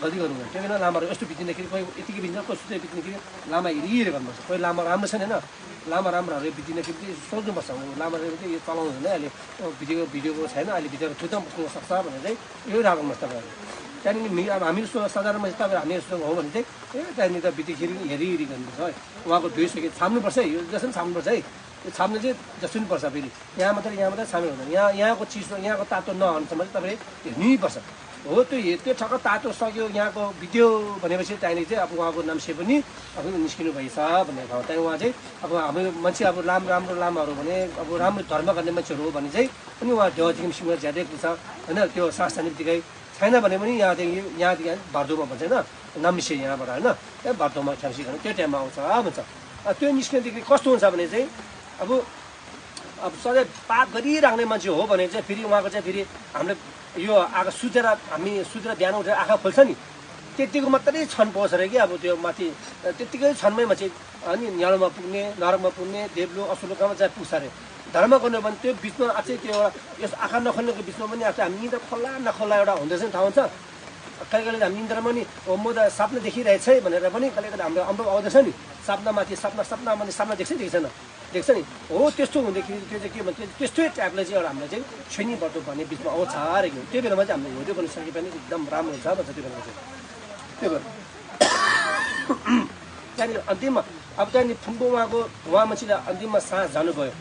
गल्ती गर्नु त्यो बेला लामाहरू यस्तो बितिँदाखेरि कोही यतिकै बित्छ कोही सुत्दै बित्दाखेरि लामा हेरिएर गर्नुपर्छ कोही लामा राम्रो छ नि होइन लामा राम्रोहरू बितिँदाखेरि चाहिँ सोच्नुपर्छ लामा चाहिँ यो चलाउनु हुँदैन अहिले भिडियोको छैन अहिले भिडियोको थुत्ता बस्नु सक्छ भनेर चाहिँ यो राख्नुपर्छ तपाईँहरू त्यहाँदेखि अब हामी साधारण मान्छे तपाईँ हामी यस्तो हो भने चाहिँ त्यहाँदेखि त बितिखेरि हेरी गर्नुपर्छ है उहाँको धोइसके छाम्नुपर्छ है यो जसरी छाम्नुपर्छ है त्यो छाम्ने चाहिँ जस्तो पनि पर्छ फेरि यहाँ मात्रै छाम्यो हुँदैन यहाँको चिसो यहाँको तातो नहनुसम्म चाहिँ तपाईँले हेर्नै पर्छ हो त्यो ठक्क तातो सक्यो यहाँको भिडियो भनेपछि त्यहाँदेखि चाहिँ अब उहाँको नाम्से पनि अब निस्किनु भएछ भन्ने ठाउँ त्यहाँदेखि उहाँ चाहिँ अब हाम्रो मान्छे अब राम्रो लामाहरू भने अब राम्रो धर्म गर्ने मान्छेहरू हो भने चाहिँ अनि उहाँ ढिमसिङ ज्यादै पुग्छ होइन त्यो सासनी बित्तिकै छैन भने पनि यहाँदेखि भर्दोमा भन्छ होइन नाम्से यहाँबाट होइन त्यहाँ भर्दोमा ख्याम्सी गर्ने त्यो टाइममा आउँछ भन्छ त्यो निस्किँदाखेरि कस्तो हुन्छ भने चाहिँ अब सधैँ पाप गरिराख्ने मान्छे हो भने चाहिँ फेरि उहाँको चाहिँ फेरि हामीले यो आँखा सुतेर बिहान उठेर आँखा खोल्छ नि त्यतिको मात्रै क्षण पाउँछ अरे कि अब त्यो माथि त्यतिकै क्षणमै मान्छे अनि न्यालोमा पुग्ने नरकमा पुग्ने देब्लो असुलोकामा चाहिँ पुग्छ अरे धर्म गर्नु भने त्यो बिचमा अझै त्यो एउटा यस आँखा नखोल्नेको बिचमा पनि हामी निन्द्रा खोला नखोला एउटा हुँदैछ नि थाहा हुन्छ कहिले कहिले हामी निन्द्रामा नि म त सपना देखिरहेछ है भनेर पनि कहिले कहिले हाम्रो अनुभव आउँदैछ नि सपनामाथि सपना भने सपना देख्छ नि हो त्यस्तो हुँदाखेरि त्यो चाहिँ के भन्छ त्यस्तै टाइपले चाहिँ एउटा हामीलाई चाहिँ छैनी बटो भन्ने बिचमा आउँछ अरे कि त्यो बेलामा चाहिँ हामीले भिडियो गर्न सके पनि एकदम राम्रो हुन्छ भन्छ त्यो बेलामा चाहिँ त्यो भएर त्यहाँनिर अन्तिममा अब त्यहाँनिर फुम्बो उहाँ मान्छेले अन्तिममा साँझ जानुभयो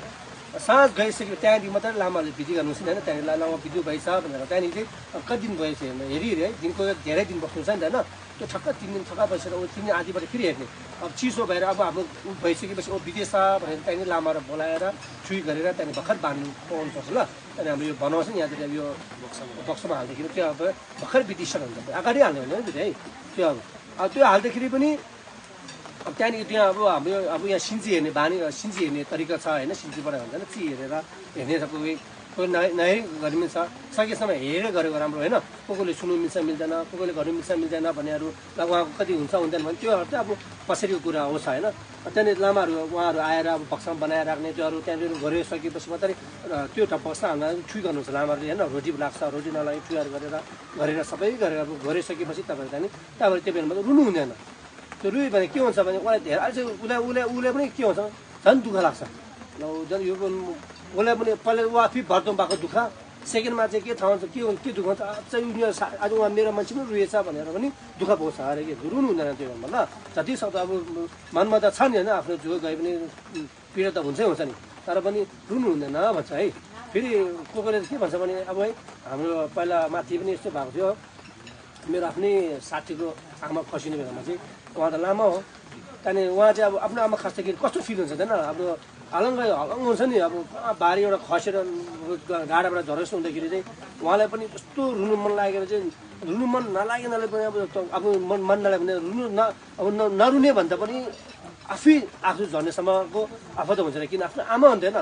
साँझ गइसक्यो त्यहाँदेखि मात्रै लामाहरूले विधि गर्नुहुन्छ होइन त्यहाँनिर लामा विधि भएछ भनेर त्यहाँदेखि चाहिँ कति दिन गएछ हेरी है दिनको धेरै दिन बस्नु छ नि त होइन त्यो ठक्क 3 दिन थका बसेर 3 दिन आधीबाट फेरि हेर्ने अब चिसो भएर अब हाम्रो भइसकेपछि विदेश भनेर त्यहाँनिर लामाहरू बोलाएर छुई गरेर त्यहाँदेखि भर्खर बाँध्नु पाउनुपर्छ ल त्यहाँदेखि हाम्रो यो बनाउँछ नि यहाँतिर यो बक्समा हाल्दाखेरि त्यो अब भर्खर विधिसन हुन्छ अगाडि हाल्ने होइन नि है त्यो अब त्यो हाल्दाखेरि पनि अब त्यहाँदेखि त्यहाँ अब हाम्रो अब यहाँ सिन्जी हेर्ने बानी सिन्जी हेर्ने तरिका छ होइन सिन्जीबाट हुन्छ ची हेरेर हेर्ने छ कोही नहेरी गर्नु मिल्छ सकेसम्म हेरेर गरेको राम्रो होइन कोहीले सुन्नु मिल्छ मिल्दैन कोहीले गर्नु मिल्छ मिल्दैन भन्नेहरू उहाँको कति हुन्छ हुँदैन भने त्योहरू चाहिँ अब पछाडिको कुरा हो छ होइन त्यहाँनिर लामाहरू उहाँहरू आएर अब बक्सामा बनाएर राख्ने त्योहरू त्यहाँनिर गरिसकेपछि मात्रै त्यो बक्सा हाल्दा छुई गर्नुहुन्छ लामाहरूले होइन रोटी लाग्छ रोटी नलागे छुइहरू गरेर सबै गरेर अब गरिसकेपछि तपाईँहरू त्यहाँदेखि त्यो बेलामा रुनु हुँदैन त्यो रुई भने के हुन्छ भने उसलाई धेरै अहिले उसले पनि के हुन्छ झन् दुःख लाग्छ ल झन् यो उसलाई पनि पहिला उहाँ फेरि भर्दो भएको दुःख सेकेन्डमा चाहिँ के थाहा हुन्छ के दुःख हुन्छ चाहिँ आज उहाँ मेरो मान्छे पनि रुएछ भनेर पनि दुःख पाउँछ अरे कि रुनु हुँदैन त्यो बेलामा ल जति सक्दो अब मनमा त छ नि होइन आफ्नो जो गए पनि पीडा त हुन्छै हुन्छ नि तर पनि रुनु हुँदैन भन्छ है फेरि कोहीले के भन्छ भने अब है हाम्रो पहिला माथि पनि यस्तो भएको थियो मेरो आफ्नै साथीको आमा खसिने बेलामा चाहिँ उहाँ त लामा हो त्यहाँदेखि उहाँ चाहिँ अब आफ्नो आमा खस्दाखेरि कस्तो फिल हुन्छ होइन हाम्रो हलङ्ग हुन्छ नि अब बारी एउटा खसेर गाडाबाट झरेस हुँदाखेरि चाहिँ उहाँलाई पनि कस्तो रुनु मन लागेर चाहिँ रुनु मन नलागेनले पनि अब मन नलाग्यो भने रुनु अब नरुने भन्दा पनि आफै आफू झर्नेसम्मको आफू त हुन्छ किन आफ्नो आमा हुन्थेन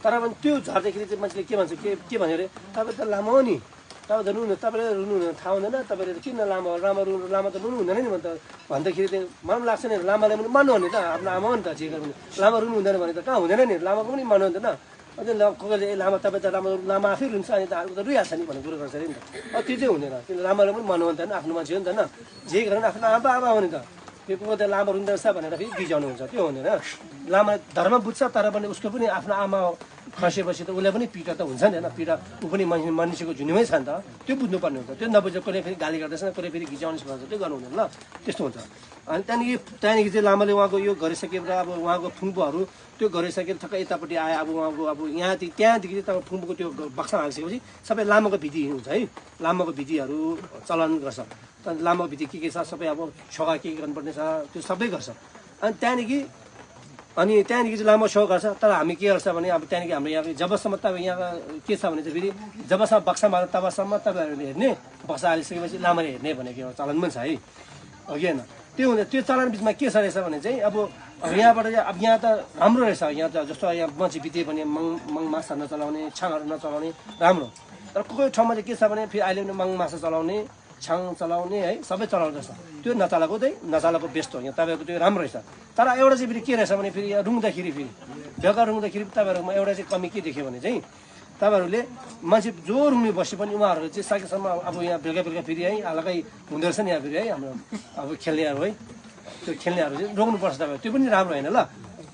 तर पनि त्यो झर्दाखेरि चाहिँ मान्छेले के भन्छ के भन्यो अरे तपाईँ त लामा हो नि तपाईँ त रुनु तपाईँले रुनु हुँदैन थाहा हुँदैन तपाईँले किन लामा त रुनु हुँदैन नि भन्दाखेरि चाहिँ मलाई लाग्छ नि लामाले पनि मान्नु हो नि त आफ्नो आमा हो नि त जे पनि लामा रुनु हुँदैन भने त कहाँ हुँदैन नि लामाको पनि मान्नु हुँदैन अझै कोहीले लामा तपाईँ त लामा आफै रुन्छ अनि त अर्को त रुइहाल्छ नि भन्ने कुरो गर्छ अरे नि त अब त्यो चाहिँ हुँदैन किन लामाले पनि मान्नु हुँदैन आफ्नो मान्छे हो नि त होइन जे गरेर आफ्नो आमा हो नि त त्यो को त लामा रुँदो रहेछ भनेर फेरि गिजाउनु हुन्छ त्यो हुँदैन लामा धर्म बुझ्छ तर पनि उसको पनि आफ्नो आमा खसेपछि त उसले पनि पिडा त हुन्छ नि होइन पिडा ऊ पनि मान्छेको झुनिमै छ नि त त्यो बुझ्नुपर्ने हुन्छ त्यो नबुझेर कसले फेरि गाली गर्दैछ कसले फेरि घिचाउने भन्छ त्यो गर्नु हुँदैन ल त्यस्तो हुन्छ अनि त्यहाँदेखि चाहिँ लामाले उहाँको यो गरिसकेर अब उहाँको फुम्बोहरू त्यो गरिसकेर ठक्कै यतापट्टि आयो अब उहाँको अब त्यहाँदेखि चाहिँ फुम्बोको त्यो बक्सा हालिसकेपछि सबै लामाको विधि हुन्छ है लामाको विधिहरू चलन गर्छ लामाको विधि के छ सबै अब छोगा के गर्नुपर्ने छ त्यो सबै गर्छ अनि त्यहाँदेखि चाहिँ लामो सो गर्छ तर हामी के गर्छ भने अब त्यहाँदेखि हाम्रो यहाँ जबसम्म तपाईँ यहाँ के छ भने चाहिँ फेरि जबसम्म बक्सामा तबसम्म तपाईँहरूले हेर्ने बक्सा हालिसकेपछि लामाले हेर्ने भनेको एउटा चलन पनि छ है हो कि होइन त्यो हुँदा त्यो चलन बिचमा के छ रहेछ भने चाहिँ अब यहाँबाट चाहिँ अब यहाँ त राम्रो रहेछ यहाँ त जस्तो यहाँ मान्छे बिते भने मङ माछा नचलाउने छाङहरू नचलाउने राम्रो तर कोही ठाउँमा चाहिँ के छ भने फेरि अहिले पनि मङ माछा चलाउने छाङ चलाउने है सबै चलाउँदैछ त्यो नचालाको बेस्ट हो यहाँ तपाईँको त्यो राम्रो रहेछ तर एउटा चाहिँ फेरि के रहेछ भने फेरि रुँदाखेरि फेरि बेलुका रुँदाखेरि तपाईँहरूकोमा एउटा चाहिँ कमी के देख्यो भने चाहिँ तपाईँहरूले मान्छे जो रुङ्ने बसे पनि उहाँहरूले चाहिँ सकेसम्म अब यहाँ बेलुका फेरि है अलग्गै हुँदो रहेछ नि यहाँ फेरि है हाम्रो अब खेल्नेहरू है त्यो खेल्नेहरू चाहिँ रोक्नुपर्छ तपाईँ त्यो पनि राम्रो होइन ल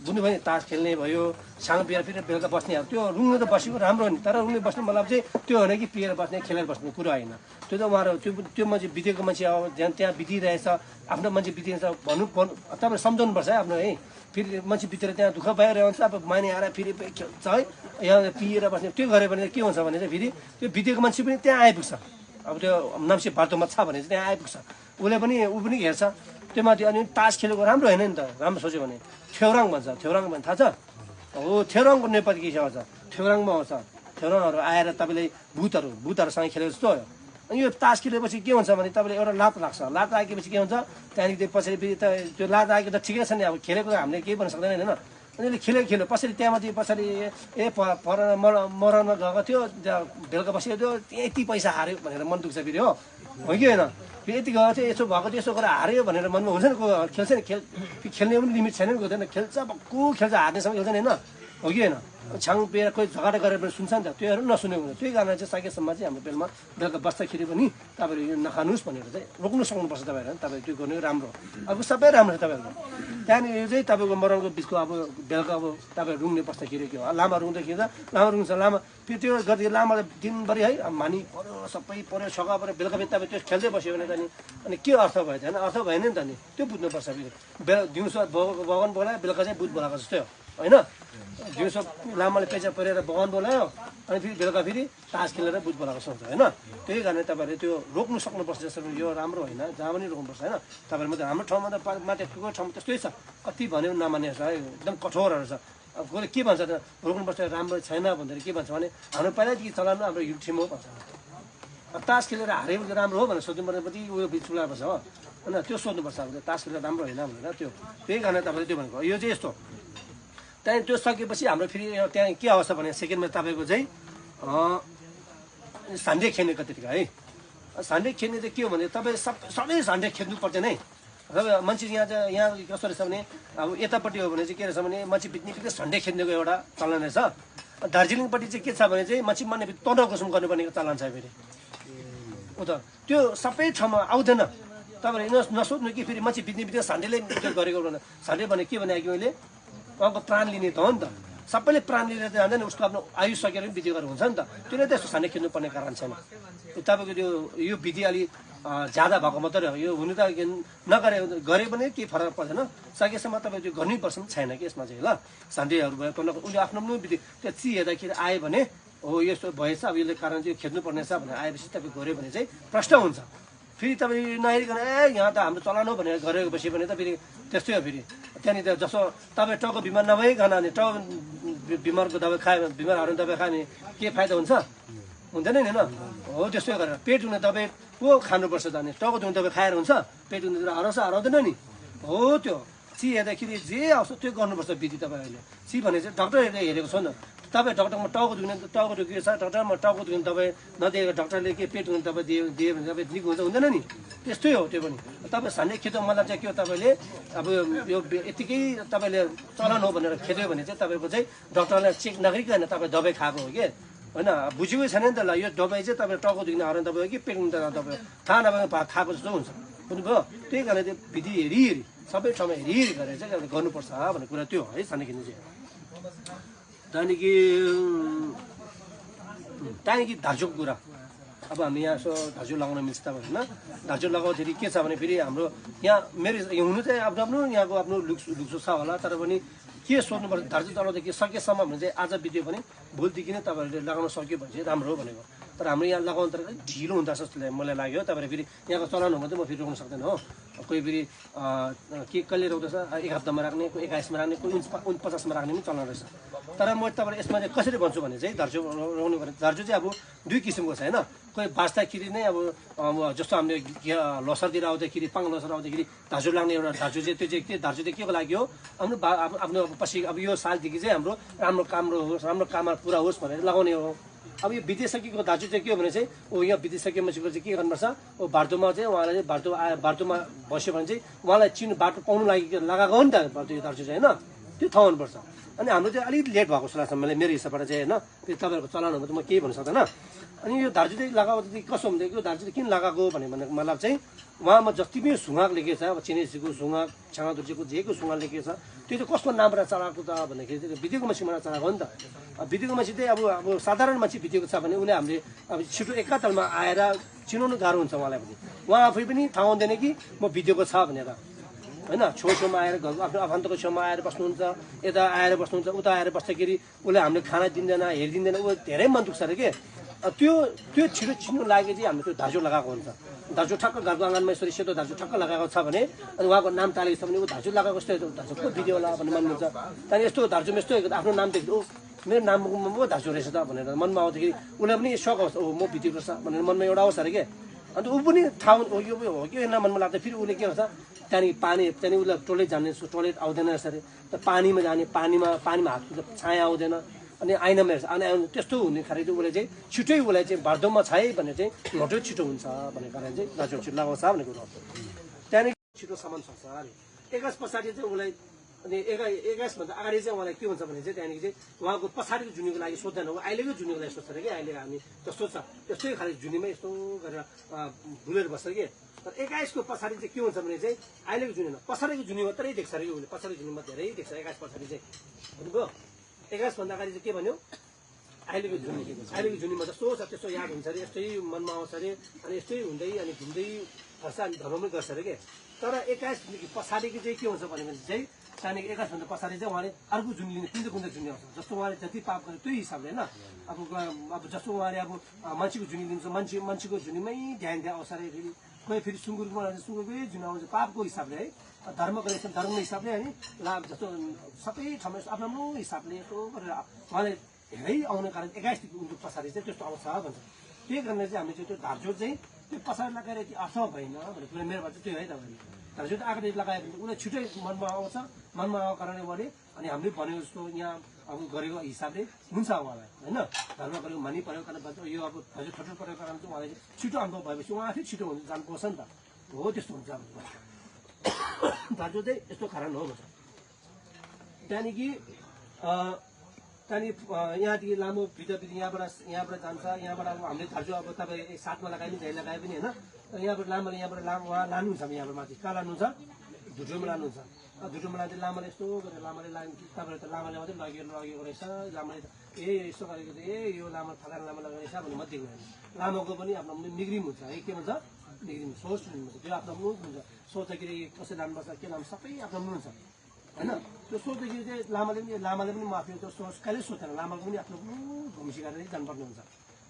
बुझ्नु भयो नि तास खेल्ने भयो सानो पिएर फेरि बेलुका बस्नेहरू त्यो रुङ्नु त बसेको राम्रो हो नि तर रुङ्ने बस्ने मतलब चाहिँ त्यो होइन कि पिएर बस्ने खेलेर बस्ने कुरो होइन त्यो त उहाँहरू त्यो मान्छे बितेको मान्छे अब त्यहाँ बितिरहेछ आफ्नो मान्छे बितिरहेछ भन्नु तपाईँले सम्झाउनुपर्छ है आफ्नो है फेरि मान्छे बितेर त्यहाँ दुःख भइरहेको हुन्छ अब माने आएर फेरि खेल्छ है यहाँ पिएर बस्ने त्यो गऱ्यो भने के हुन्छ भने चाहिँ फेरि त्यो बितेको मान्छे पनि त्यहाँ आइपुग्छ अब त्यो नाम्चे बाटोमा छ भने चाहिँ त्यहाँ आइपुग्छ ऊ पनि हेर्छ त्यो माथि अनि तास खेलेको राम्रो होइन नि त राम्रो सोच्यो भने थ्योराङ भन्छ थ्योराङ भने थाहा छ हो थ्योराङको नेपाली के आउँछ थ्योराङमा आउँछ थ्योराङहरू आएर तपाईँले भूतहरूसँग खेलेको जस्तो हो अनि यो तास खेलेपछि के हुन्छ भने तपाईँले एउटा लात लाग्छ लात लागेपछि के हुन्छ त्यहाँदेखि त्यो पछाडि फेरि त त्यो लात लागेको त ठिकै छ नि अब खेलेको हामीले केही भन्न सक्दैन होइन अनि खेल्यो पछाडि त्यहाँमाथि पछाडि पर मराउन गएको थियो बेलुका बसेको थियो यति पैसा हार्यो भनेर मन दुख्छ फेरि हो हो कि होइन फेरि यति गएको चाहिँ यसो भएको यसो गरेर हार्यो भनेर मनमा हुन्छ नि को खेल्छ नि खेल्ने पनि लिमिट छैन नि को खेल्छ भक्कु खेल्छ हार्नेसम्म खेल्छ नि होइन हो कि होइन छाङ पेर कोही झगडा गरेर पनि सुन्छ नि त त्योहरू नसुनेको हुन्छ त्यही कारण चाहिँ सकेसम्म चाहिँ हाम्रो बेलमा बेलुका बस्दाखेरि पनि तपाईँहरू यो नखानुहोस् भनेर चाहिँ रोक्नु सक्नुपर्छ तपाईँहरू तपाईँहरू त्यो गर्नु राम्रो अब सबै राम्रो छ तपाईँहरूको त्यहाँनिर यो चाहिँ तपाईँको मराउको बिचको अब बेलुका अब तपाईँहरू रुङ्ने बस्दाखेरि के हो लामा रुङ्दाखेरि त लामा रुङ्छ लामा फेरि त्यो गर्दै लामालाई दिनभरि है मानी पऱ्यो सबै पऱ्यो सघा पऱ्यो बेलुका फेरि तपाईँ त्यो खेल्दै बस्यो भने त अनि के अर्थ भयो त होइन अर्थ भएन नि त नि त्यो बुझ्नुपर्छ फेरि दिउँसो भगवान बोलायो बेलुका चाहिँ बुध बोलाएको जस्तै हो होइन दिउँसो लामाले पेचा परेर भगवान बोलायो अनि फेरि बेलुका फेरि तास खेलेर बुझ बोलाएको सोच्छ होइन त्यही कारणले तपाईँहरूले त्यो रोक्नु सक्नुपर्छ जस्तो यो राम्रो होइन जहाँ पनि रोक्नुपर्छ होइन तपाईँहरू मात्रै हाम्रो ठाउँमा त माथिको ठाउँमा त्यस्तै छ कति भन्यो नमान्ने छ है एकदम कठोरहरू छ अब कसले के भन्छ त रोक्नुपर्छ राम्रो छैन भन्दाखेरि के भन्छ भने हाम्रो पहिल्यैदेखि चलाउनु हाम्रो युथ टिम हो भन्छ अब तास खेलेर हारे पनि राम्रो हो भनेर सोध्नु पर्ने पछि उयो बिच चुलाएको छ हो होइन त्यो सोध्नुपर्छ अब तास खेलेर राम्रो होइन भनेर त्यो त्यही कारणले तपाईँले त्यो भनेको यो चाहिँ यस्तो त्यहाँदेखि त्यो सकेपछि हाम्रो फेरि त्यहाँ के अवस्था भने सेकेन्डमा तपाईँको चाहिँ सान्डे खेल्ने कतिका है सान्डे खेल्ने चाहिँ के हो भने तपाईँ सबै सान्डे खेल्नु पर्दैन है तपाईँ मान्छे यहाँ कस्तो रहेछ भने अब यतापट्टि हो भने चाहिँ के रहेछ भने मान्छे बित्ने सन्डे खेल्नेको एउटा चलन रहेछ दार्जिलिङपट्टि चाहिँ के छ भने चाहिँ मान्छे मान्ने तनाउ कसम गर्नुपर्ने चलन छ फेरि उ त त्यो सबै ठाउँमा आउँदैन तपाईँले नसोध्नु कि फेरि मान्छे बित्ने सान्डेले गरेको सान्डे भने के भने मैले अब प्राण लिने त हो नि त सबैले प्राण लिएर त जाँदैन उसको आफ्नो आयु सकेर पनि विधि गरेर हुन्छ नि त त्यसले त्यस्तो सान्डे खेल्नुपर्ने कारण छैन तपाईँको त्यो यो विधि अलि ज्यादा भएको मात्रै हो यो हुनु त नगरे गरे पनि केही फरक पर्दैन सकेसम्म तपाईँ त्यो गर्नैपर्छ पनि छैन कि यसमा चाहिँ ल सान्डेहरू भयो उसले आफ्नो आफ्नो विधि त्यो ची हेर्दाखेरि आयो भने हो यस्तो भएछ अब यसले कारण चाहिँ खेल्नुपर्ने छ भनेर आएपछि तपाईँ गऱ्यो भने चाहिँ प्रश्न हुन्छ फेरि तपाईँ नहेरिकन यहाँ त हाम्रो चलाउनु भनेर गरेको पछि भने त फेरि त्यस्तै हो फेरि त्यहाँनिर जसो तपाईँ टाउको बिमार नभइकन अनि टाउको बिमारको दबाई खायो बिमार हार्ने दबाई खायो भने के फाइदा हुन्छ हुँदैन नि होइन हो त्यस्तै गरेर पेट हुने दबाई पो खानुपर्छ त अनि टाउको धुने दबाई खाएर हुन्छ पेट हुने हराउँछ हराउँदैन नि हो त्यो ची हेर्दाखेरि जे आउँछ त्यो गर्नुपर्छ विधि तपाईँहरूले ची भने चाहिँ डक्टरहरूले हेरेको छ नि तपाईँ डक्टरमा टाउको दुख्ने छ डक्टरमा टाउको दुख्ने दबाई नदिएको डक्टरले के पेट हुने दबाई दियो भने तपाईँ निको हुन्छ हुँदैन नि त्यस्तै हो त्यो पनि तपाईँ सान्डे खेद्यो मतलब चाहिँ के हो तपाईँले अब यो यतिकै तपाईँले चलन हो भनेर खेद्यो भने चाहिँ तपाईँको चाहिँ डक्टरलाई चेक नगरिकन तपाईँ दबाई खाएको हो कि होइन बुझेकै छैन नि त ल यो दबाई चाहिँ तपाईँ टाउको दुख्ने हराउने दबाई हो कि पेट हुने दबाई थाहा नभए खाएको जस्तो हुन्छ बुझ्नुभयो त्यही कारण चाहिँ विधि हेरी सबै ठाउँमा हेरी गरेर चाहिँ गर्नुपर्छ भन्ने कुरा त्यो है सान्डे खेल्ने चाहिँ त्यहाँदेखि धार्जुको कुरा अब हामी यहाँ यसो धार्जु लगाउन मिल्छ त होइन धार्जु लगाउँदाखेरि के छ भने फेरि हाम्रो यहाँ मेरो हुनु चाहिँ आफ्नो यहाँको आफ्नो लुक्सो छ होला तर पनि के सोध्नुपर्छ धार्जु चलाउँदाखेरि सकेसम्म भने चाहिँ आज बित्यो भने भोलिदेखि नै तपाईँहरूले लगाउन सक्यो भने चाहिँ राम्रो हो भनेको तर हाम्रो यहाँ लगाउनु तर ढिलो हुन्छ जस्तो मलाई लाग्यो तपाईँले फेरि यहाँको चलाउनु मात्रै म फेरि रोक्न सक्दैन हो कोही फेरि के कहिले रोक्दैछ 1 हप्तामा राख्ने कोही 21मा राख्ने कोही 49मा राख्ने पनि चलाउनु रहेछ तर म तपाईँलाई यसमा चाहिँ कसरी भन्छु भने चाहिँ धार्जु रोक्नु भने धार्जु चाहिँ अब दुई किसिमको छ होइन कोही बाँच्दाखेरि नै अब जस्तो हामीले लोसरतिर आउँदाखेरि पाङ लोसर आउँदाखेरि धार्जु लाग्ने एउटा धार्जु चाहिँ त्यो चाहिँ के धार्जु चाहिँ के को लागि हो आफ्नो पछि अब यो सालदेखि चाहिँ हाम्रो राम्रो काममा पुरा होस् भनेर लगाउने हो अब यो बितिसकेको दाजु चाहिँ के हो भने चाहिँ यहाँ बितिसकेपछि चाहिँ के गर्नुपर्छ बाटोमा चाहिँ उहाँलाई चाहिँ बाटोमा बस्यो भने चाहिँ उहाँलाई चिन्नु बाटो पाउनु लागि लगाएको हो नि त यो दाजु चाहिँ होइन त्यो थाहा हुनुपर्छ अनि हाम्रो चाहिँ अलिक लेट भएको जस्तो लाग्छ मलाई मेरो हिसाबबाट चाहिँ होइन त्यो तपाईँहरूको चलाउनुमा त म केही भन्नु सक्दैन अनि यो धार्जु चाहिँ लगाएको चाहिँ कसो हुन्छ यो धार्जु चाहिँ किन लगाएको भने मतलब चाहिँ उहाँमा जति पनि सुँगाक लेखेको छ अब चिनेसीको सुँगाक छाँगादुर्जीको जेको सुँगाक लेखेको छ त्यो चाहिँ कसको नामबाट चलाएको त भन्दाखेरि चाहिँ बितेको मान्छेबाट चलाएको हो नि त बितेको मान्छे चाहिँ अब साधारण मान्छे बितेको छ भने उसले हामीले अब छिटो एकातालमा आएर चिनाउनु गाह्रो हुन्छ उहाँलाई पनि उहाँ आफै पनि थाहा हुँदैन कि म बितेको छ भनेर होइन छेउछेउमा आएर घरको आफ्नो आफन्तको छेउमा आएर बस्नुहुन्छ यता आएर बस्नुहुन्छ उता आएर बस्दाखेरि उसले हामीले खाना दिँदैन हेरिदिँदैन ऊ धेरै मन दुख्छ अरे के त्यो छिटो चिन्नु लागि चाहिँ हामीले त्यो धार्जु लगाएको हुन्छ धार्जु ठक्क घरको आँगनमा यसरी सेतो धार्जु ठक्क लगाएको छ भने अनि उहाँको नाम टालेको छ भने ऊ धार्जु लगाएको जस्तो धार्जु को भिडियो होला भन्ने मन हुन्छ त्यहाँदेखि यस्तो धार्जुमा यस्तो आफ्नो नाम देख्दा मेरो नाममा पो धार्जु रहेछ त भनेर मनमा आउँदाखेरि उसलाई पनि सक आउँछ म भिडियो रहेछ भनेर मनमा एउटा आउँछ अरे के अन्त ऊ पनि थाहा यो हो कि होइन मनमा लाग्दा फेरि उसले के गर्छ त्यहाँदेखि त्यहाँदेखि उसलाई टोइलेट जाने टोइलेट आउँदैन रहेछ अरे त पानीमा जाने पानीमा हात छाया आउँदैन अनि आइनामा हेर्छ अनि त्यस्तो हुने खाले चाहिँ उसले चाहिँ छिटै उसलाई चाहिँ बाटोमा छ है भने चाहिँ घटो छिटो हुन्छ भन्ने कारण चाहिँ दाजु छिटो लगाउँछ भन्ने कुरो त्यहाँदेखि छिटो सामान सक्छ अरे 21 पछाडि चाहिँ उसलाई अनि 21 भन्दा अगाडि चाहिँ उहाँलाई के हुन्छ भने चाहिँ त्यहाँदेखि चाहिँ उहाँको पछाडिको जुनीको लागि सोध्दैन हो अहिलेको जुनीको लागि सोध्छ कि अहिले हामी जस्तो छ त्यस्तै खाले जुनीमा यस्तो गरेर भुलेर बस्छ कि तर 21 को पछाडि चाहिँ के हुन्छ भने चाहिँ अहिलेको जुनीमा पछाडिको जुनी मात्रै देख्छ अरे उसले पछाडिको जुनीमा धेरै देख्छ 21 पछाडि चाहिँ बुझ्नुभयो 21 भन्दा अगाडि चाहिँ के भन्यो अहिलेको जुनीमा जस्तो छ त्यस्तो याद हुन्छ अरे यस्तै मनमा आउँछ अरे अनि यस्तै हुँदै अनि घुम्दै फर्छ अनि धर्म पनि गर्छ अरे के तर 21 पछाडिको चाहिँ के हुन्छ भने चाहिँ त्यहाँदेखि 21 भन्दा पछाडि चाहिँ उहाँले अर्को जुन लिने कुन जुनी आउँछ जस्तो उहाँले जति पाप गरे त्यही हिसाबले होइन अब जस्तो उहाँले अब मान्छेको जुनी लिन्छ मान्छेको जुनीमै ध्यान आउँछ अरे फेरि कोही फेरि सुँगुरको सुँगुरकै जुन आउँछ पापको हिसाबले है धर्म गरेको धर्मको हिसाबले अनि लाभ जस्तो सबै ठाउँमा आफ्नो आफ्नो हिसाबले यस्तो गरेर उहाँले धेरै आउने कारण 21 उनको पछाडि चाहिँ त्यस्तो आउँछ भन्छ त्यही कारणले चाहिँ हामीले चाहिँ त्यो धारजोड चाहिँ त्यो पछाडि लगाएर यति अर्थ भएन भन्ने कुरा मेरो चाहिँ त्यो है तपाईँले धारजोड अगाडि लगायो भने उसलाई छिटै मनमा आउँछ मनमा आएको कारणले उहाँले अनि हामीले भनेको जस्तो यहाँ अब गरेको हिसाबले हुन्छ उहाँलाई होइन धर्म गरेको मानि परेको कारण यो अब हजुर ठोटो परेको कारण चाहिँ उहाँले छिटो अनुभव भएपछि उहाँ आफै छिटो हुन्छ जानुपर्छ नि त हो त्यस्तो हुन्छ अब धारजोड चाहिँ यस्तो कारण हो भन्छ त्यहाँदेखि यहाँदेखि लामो भित्रभित्र यहाँबाट जान्छ यहाँबाट अब हामीले धार्जो अब तपाईँ साथमा लगाए पनि धेरै लगाए पनि होइन यहाँबाट उहाँ लानुहुन्छ यहाँबाट माथि कहाँ लानुहुन्छ धुटोमा लानुहुन्छ धुटोमा लाँदै लामाले यस्तो गरेर लामाले तपाईँले त लामाले मात्रै लगेको रहेछ लामाले यस्तो गरेको चाहिँ यो लामा फलाना लामा लगेको रहेछ भन्ने मात्रै गयो लामाको पनि आफ्नो निग्रिम हुन्छ है के भन्छ निग्रिम सोच हुन्छ त्यो आफ्नो हुन्छ सोच्दाखेरि कसै लानुपर्छ के लानु सबै आफ्नो हुन्छ होइन त्यो सोच्दाखेरि चाहिँ लामाले पनि म आफ्नो त्यो सोच कहिले सोच्दैन लामाको पनि आफ्नो भूमिका गरेर जानुपर्ने हुन्छ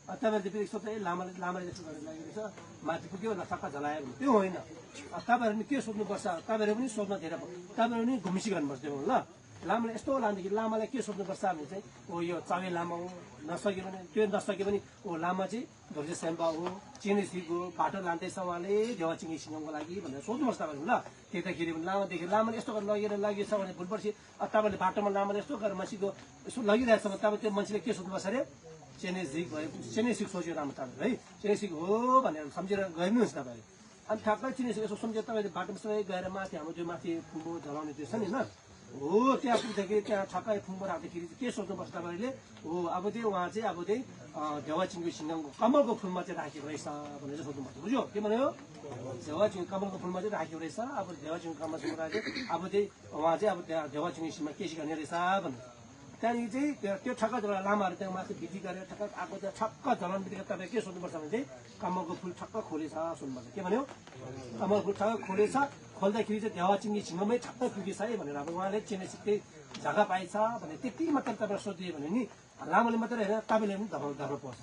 तपाईँहरूले फेरि सोध्छ लामाले जस्तो गरेर लागेको रहेछ माथि पुग्यो होला सक्का झलायो भने त्यो होइन तपाईँहरू पनि के सोध्नुपर्छ तपाईँहरू पनि सोध्न धेरै तपाईँहरू पनि घुमिसी गर्नुपर्छ त्यो ल लामाले यस्तो लाँदाखेरि लामालाई के सोध्नुपर्छ भने चाहिँ ओ यो चावे लामा हो नसक्यो भने त्यो नसक्यो भने ओ लामा चाहिँ धोर्जे स्याम्पा हो चिनेसीको बाटो लाँदैछ उहाँले देवाचिङ्गी सिङको लागि भनेर सोध्नुपर्छ तपाईँहरू ल त्यताखेरि पनि लामादेखि लामाले यस्तो गरेर लगेछ भने भोलिपर्सि तपाईँले बाटोमा लामाले यस्तो गरेर मान्छेको यसो लगिरहेछ भने तपाईँ त्यो मान्छेले के सोध्नुपर्छ अरे चेनेसिक भयो चेनेसिक सोच्यो राम्रो तपाईँहरू है चेनेसिक हो भनेर सम्झेर गर्नुहुन्छ तपाईँले अनि ठ्याक्कै चिनेसिक यसो सम्झेर तपाईँले बाटोमा सबै गएर माथि हाम्रो त्यो माथि फुम्बो झलाउने त्यो छ नि होइन हो त्यहाँ पुग्दाखेरि त्यहाँ ठक्कै फुम्बो राख्दाखेरि चाहिँ के सोच्नुपर्छ तपाईँहरूले हो अब चाहिँ उहाँ चाहिँ अब चाहिँ देवाचिङको सिङ्गाङको कमलको फुलमा चाहिँ राखेको रहेछ भनेर चाहिँ सोध्नुपर्छ बुझ्यो के भन्यो देवाचिङ कमलको फुलमा चाहिँ राखेको रहेछ अब देवाचिङ कमल सिङ्गा चाहिँ अब चाहिँ उहाँ चाहिँ अब त्यहाँ देवाचिङ सिङमा केसी गर्ने रहेछ भन्नु त्यहाँदेखि चाहिँ त्यो ठक्क झला लामाहरू त्यहाँ माथि विधि गरेर ठक्क आएको त्यहाँ ठक्क झलाउनु बित्तिकै तपाईँ के सोध्नुपर्छ भने चाहिँ कमलको फुल ठक्क खोलेछ सोध्नुपर्छ के भन्यो कमलको फुल ठक्क खोलेछ खोल्दाखेरि चाहिँ देवाचिङ्गी सिङमै ठक्क पुगेछ है भनेर अब उहाँले चिनेसिकै जग्गा पाएछ भने त्यति मात्र तपाईँलाई सोधियो भने नि लामाले मात्रै होइन तपाईँले पनि धर्म पर्छ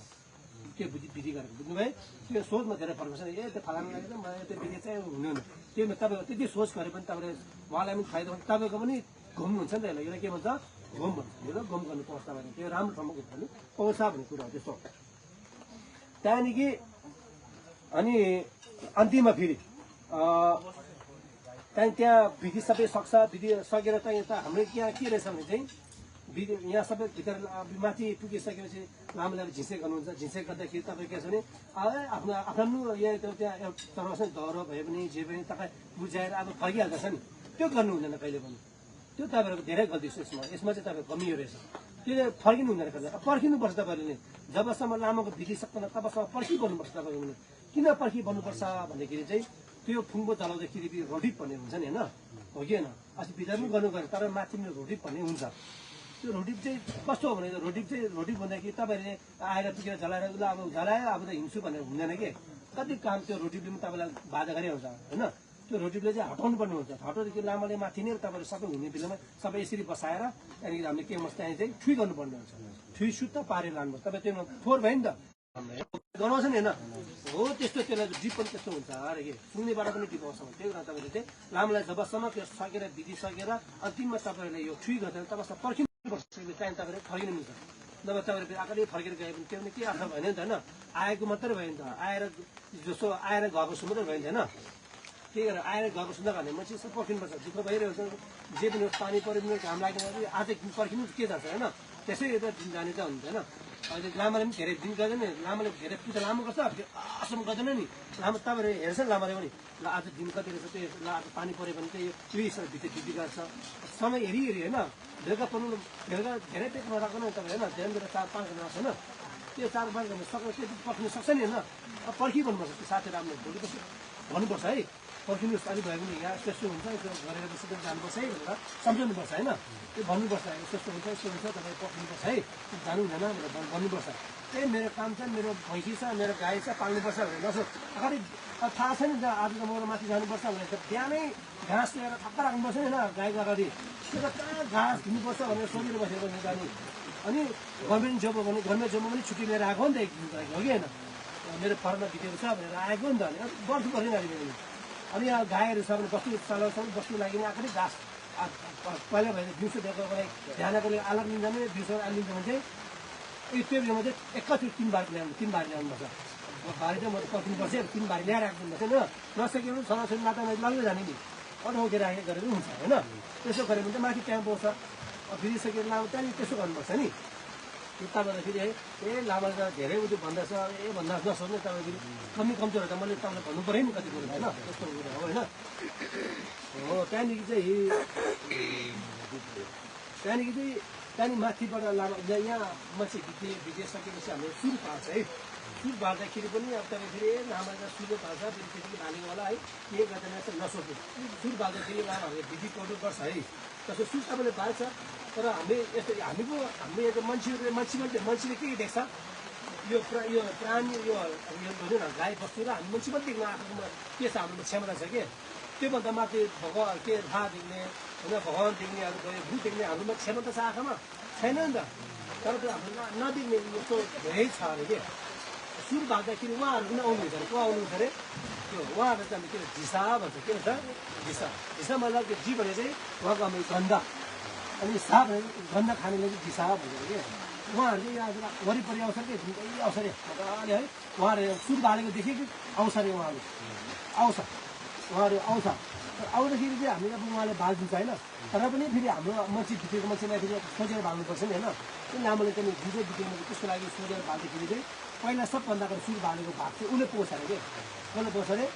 त्यो विधि गरेर बुझ्नुभयो त्यो सोचमा धेरै फरक छ ए त्यो फलाना लागेर मलाई त्यो विधि चाहिँ हुनुहुन्न त्यो तपाईँको त्यति सोच गरे पनि तपाईँले उहाँलाई पनि फाइदा हुन्छ तपाईँको पनि घुम्नुहुन्छ नि त यसलाई के भन्छ घुम भन्छ घुम गर्नु पाउँछ तपाईँले त्यो राम्रो ठाउँमा घुम्नु पाउँछ भन्ने कुरा हो त्यस्तो त्यहाँदेखि अनि अन्तिममा फेरि त्यहाँदेखि त्यहाँ विधि सबै सक्छ विधि सकेर चाहिँ यता हाम्रो यहाँ के रहेछ भने चाहिँ विधि यहाँ सबै भित्र माथि पुगिसकेपछि लामाले झिसे गर्नुहुन्छ झिसे गर्दाखेरि तपाईँ के छ भने आफ्नो आफ्नो यहाँ त्यहाँ एउटा दह्रो भयो भने जे पनि तपाईँ बुझाएर अब फर्किहाल्दछ नि त्यो गर्नु हुँदैन कहिले पनि त्यो तपाईँहरूको धेरै गल्ती छ यसमा चाहिँ तपाईँको कमी रहेछ त्यो फर्किनु हुँदैन कहिले पर्खिनुपर्छ तपाईँहरूले जबसम्म लामाको विधि सक्दैन तबसम्म पर्खि बन्नुपर्छ तपाईँको किन पर्खि बन्नुपर्छ भन्दाखेरि चाहिँ त्यो फुङ्गो चलाउँदाखेरि रोटिप भन्ने हुन्छ नि होइन हो कि होइन अस्ति भित्र पनि गर्नु गयो तर माथि पनि रोटिप भन्ने हुन्छ त्यो रोटिप चाहिँ कस्तो हो भने रोटिप भन्दाखेरि तपाईँहरूले आएर पुगेर झलाएर उसलाई अब झलायो अब त हिँड्छु भनेर हुँदैन कि कति काम त्यो रोटिपले पनि तपाईँलाई बाधा गरिहाल्छ होइन त्यो रोटिपले चाहिँ हटाउनु पर्ने हुन्छ हटाउँदाखेरि लामाले माथि नै तपाईँहरू सबै हुने बेलामा सबै यसरी बसाएर त्यहाँदेखि हामीले के मस्त त्यहाँ चाहिँ ठुइ गर्नुपर्ने हुन्छ ठुइ सुत्त पारेर लानुपर्छ तपाईँ त्यो फोहोर भयो नि त गनाउँछ नि होइन हो त्यस्तो त्यसलाई डिप पनि त्यस्तो हुन्छ अरे के सुन्नेबाट पनि डिप आउँछ त्यही कारण तपाईँले चाहिँ लामलाई जबसम्म त्यो सकेर विधि सकेर अन्तिममा तपाईँहरूले यो ठुइ गर्दैन तबसम्म पर्खिनुपर्छ त्यहाँदेखि तपाईँले फर्किनु मिल्छ नभए तपाईँले फेरि अगाडि फर्केर गयो भने त्यो पनि के अर्थ भएन नि त होइन आएको मात्रै भयो नि त आएर जस्तो आएर गएको जस्तो मात्रै भयो नि त होइन त्यही गरेर आएर गएको सुन्दा भने मान्छे यसो पर्खिनुपर्छ दुःख भइरहेको छ जे पनि पानी पऱ्यो भने घाम लाग्यो भने आज पर्खिनु के जान्छ होइन त्यसै यता दिन जाने त हुँदैन अहिले लामाले पनि धेरै दिन गर्दैन लामाले धेरै पूजा लामो गर्छ असम्म गर्दैन नि लामा तपाईँहरू हेर्छ नि लामाले पनि ल आज दिन कति रहेछ त्यो ल आज पानी पऱ्यो भने चाहिँ यो हिसाबले भित्र ड्युटी गर्छ समय हेरी होइन बेलुका पर्नु बेलुका धेरै पेट नराख्नु नि तपाईँ होइन धेरै बेला 4-5 घन्टा लाग्छ होइन त्यो 4-5 घन्टा सक्छ त्यो पर्खिनु सक्छ नि होइन अब पर्खिरहनुपर्छ त्यो साथीहरू आफ्नो भोलिपछि भन्नुपर्छ है पर्खिनुहोस् अलिक भयो भने यहाँ यस्तो हुन्छ त्यो गरेर बसेर जानुपर्छ है भनेर सम्झाउनुपर्छ होइन त्यो भन्नुपर्छ यस्तो हुन्छ यस्तो हुन्छ तपाईँ पर्खिनुपर्छ है जानु हुँदैन भनेर भन्नुपर्छ त्यही मेरो काम छ मेरो भैँसी छ मेरो गाई छ पाल्नुपर्छ भनेर नसो अगाडि थाहा छ नि त आज त म माथि जानुपर्छ भनेर त बिहानै घाँस ल्याएर ठक्क राख्नुपर्छ नि होइन गाईको अगाडि त्यो त कहाँ घाँस दिनुपर्छ भनेर सोधेर बसेर पनि जाने अनि गभर्मेन्ट जब भने गभर्मेन्ट जबमा पनि छुट्टी लिएर आएको नि त एक दिनको लागि हो कि होइन मेरो फर्ममा बितेको छ भनेर आएको नि त अनि गर्छु पर्ने नानीहरू अनि यहाँ गाईहरू छ भने बस्तु चलाउँछ भने बस्तु लागि आखिरी घाँस पहिला भएर दिउँसो दिएको ध्यानको लागि अलग लिँदैन दिउँसो लिन्छ भने चाहिँ त्यो बेलामा चाहिँ एकैचोटि 3 बार ल्याउनुपर्छ भारी चाहिँ म त पर्खिनुपर्छ 3 बार ल्याएर राख्नुपर्छ होइन नसक्यो भने छोराछोरी नाता लग्दै जाने नि अठाउतिर राखेर गरेर हुन्छ होइन त्यसो गऱ्यो भने चाहिँ माथि त्यहाँ पाउँछ फिरिसकेर लामो त्यहाँदेखि त्यसो गर्नुपर्छ नि तपाईँलाई फेरि है ए लामाले त धेरै उयो भन्दैछ ए भन्दा नसक्ने तपाईँ फेरि कम्तीहरू त मैले तपाईँलाई भन्नु पऱ्यो नि कति कुरो होइन त्यस्तो कुरो हो होइन हो त्यहाँदेखि चाहिँ माथिबाट लामा यहाँ मान्छे भिजिसकेपछि हामीले सुर पाल्छ है सुर बाल्दाखेरि पनि अब तपाईँ फेरि लामाले सुरु पाल्छ फेरि त्यति हालेको होला है के गर्दैन जस्तो नसोच्नु सुर बाल्दाखेरि लामाहरूले भिजी पढ्नु पर्छ है त्यसको सुर तपाईँले बाल्छ तर हामीले यस्तो हामीले यो मान्छेले के देख्छ यो प्राणी यो भनौँ न गाई बस्तु र हामी मान्छे पनि देख्न आफूमा के छ हाम्रो क्षमता छ कि त्योभन्दा माथि भगवान् के थाहा देख्ने होइन भगवान् देख्नेहरू भयो भू देख्ने हाम्रोमा क्षमता छ आँखामा छैन नि त तर त्यो हाम्रो नदेख्ने जस्तो धेरै छ अरे के सुर भाग्दाखेरि उहाँहरू पनि आउनुहुन्छ अरे को आउनुहुन्छ अरे त्यो उहाँहरू चाहिँ हामीले के झिसा भन्छ के भन्छ झिसा मतलब त्यो जी भने चाहिँ उहाँको हाम्रो गन्ध अनि सा भने गन्ध खानेले चाहिँ झिसा भन्छ कि उहाँहरू चाहिँ यहाँ वरिपरि आउँछ कि आउँछ अरे मजाले है उहाँहरू सुर बालेको देखेको आउँछ अरे उहाँहरू आउँछ आउँदाखेरि चाहिँ हामीले अब उहाँले बालिदिन्छ होइन तर पनि फेरि हाम्रो मान्छे भित्रको मान्छेलाई फेरि सोचेर बाल्नुपर्छ नि होइन किन लामोले चाहिँ जुन चाहिँ बितेको त्यसको लागि सोचेर बाल्दाखेरि चाहिँ पहिला सबभन्दा अगाडि सुर बालेको भाग चाहिँ उसले पोछ अरे कि उसले पोछ अरे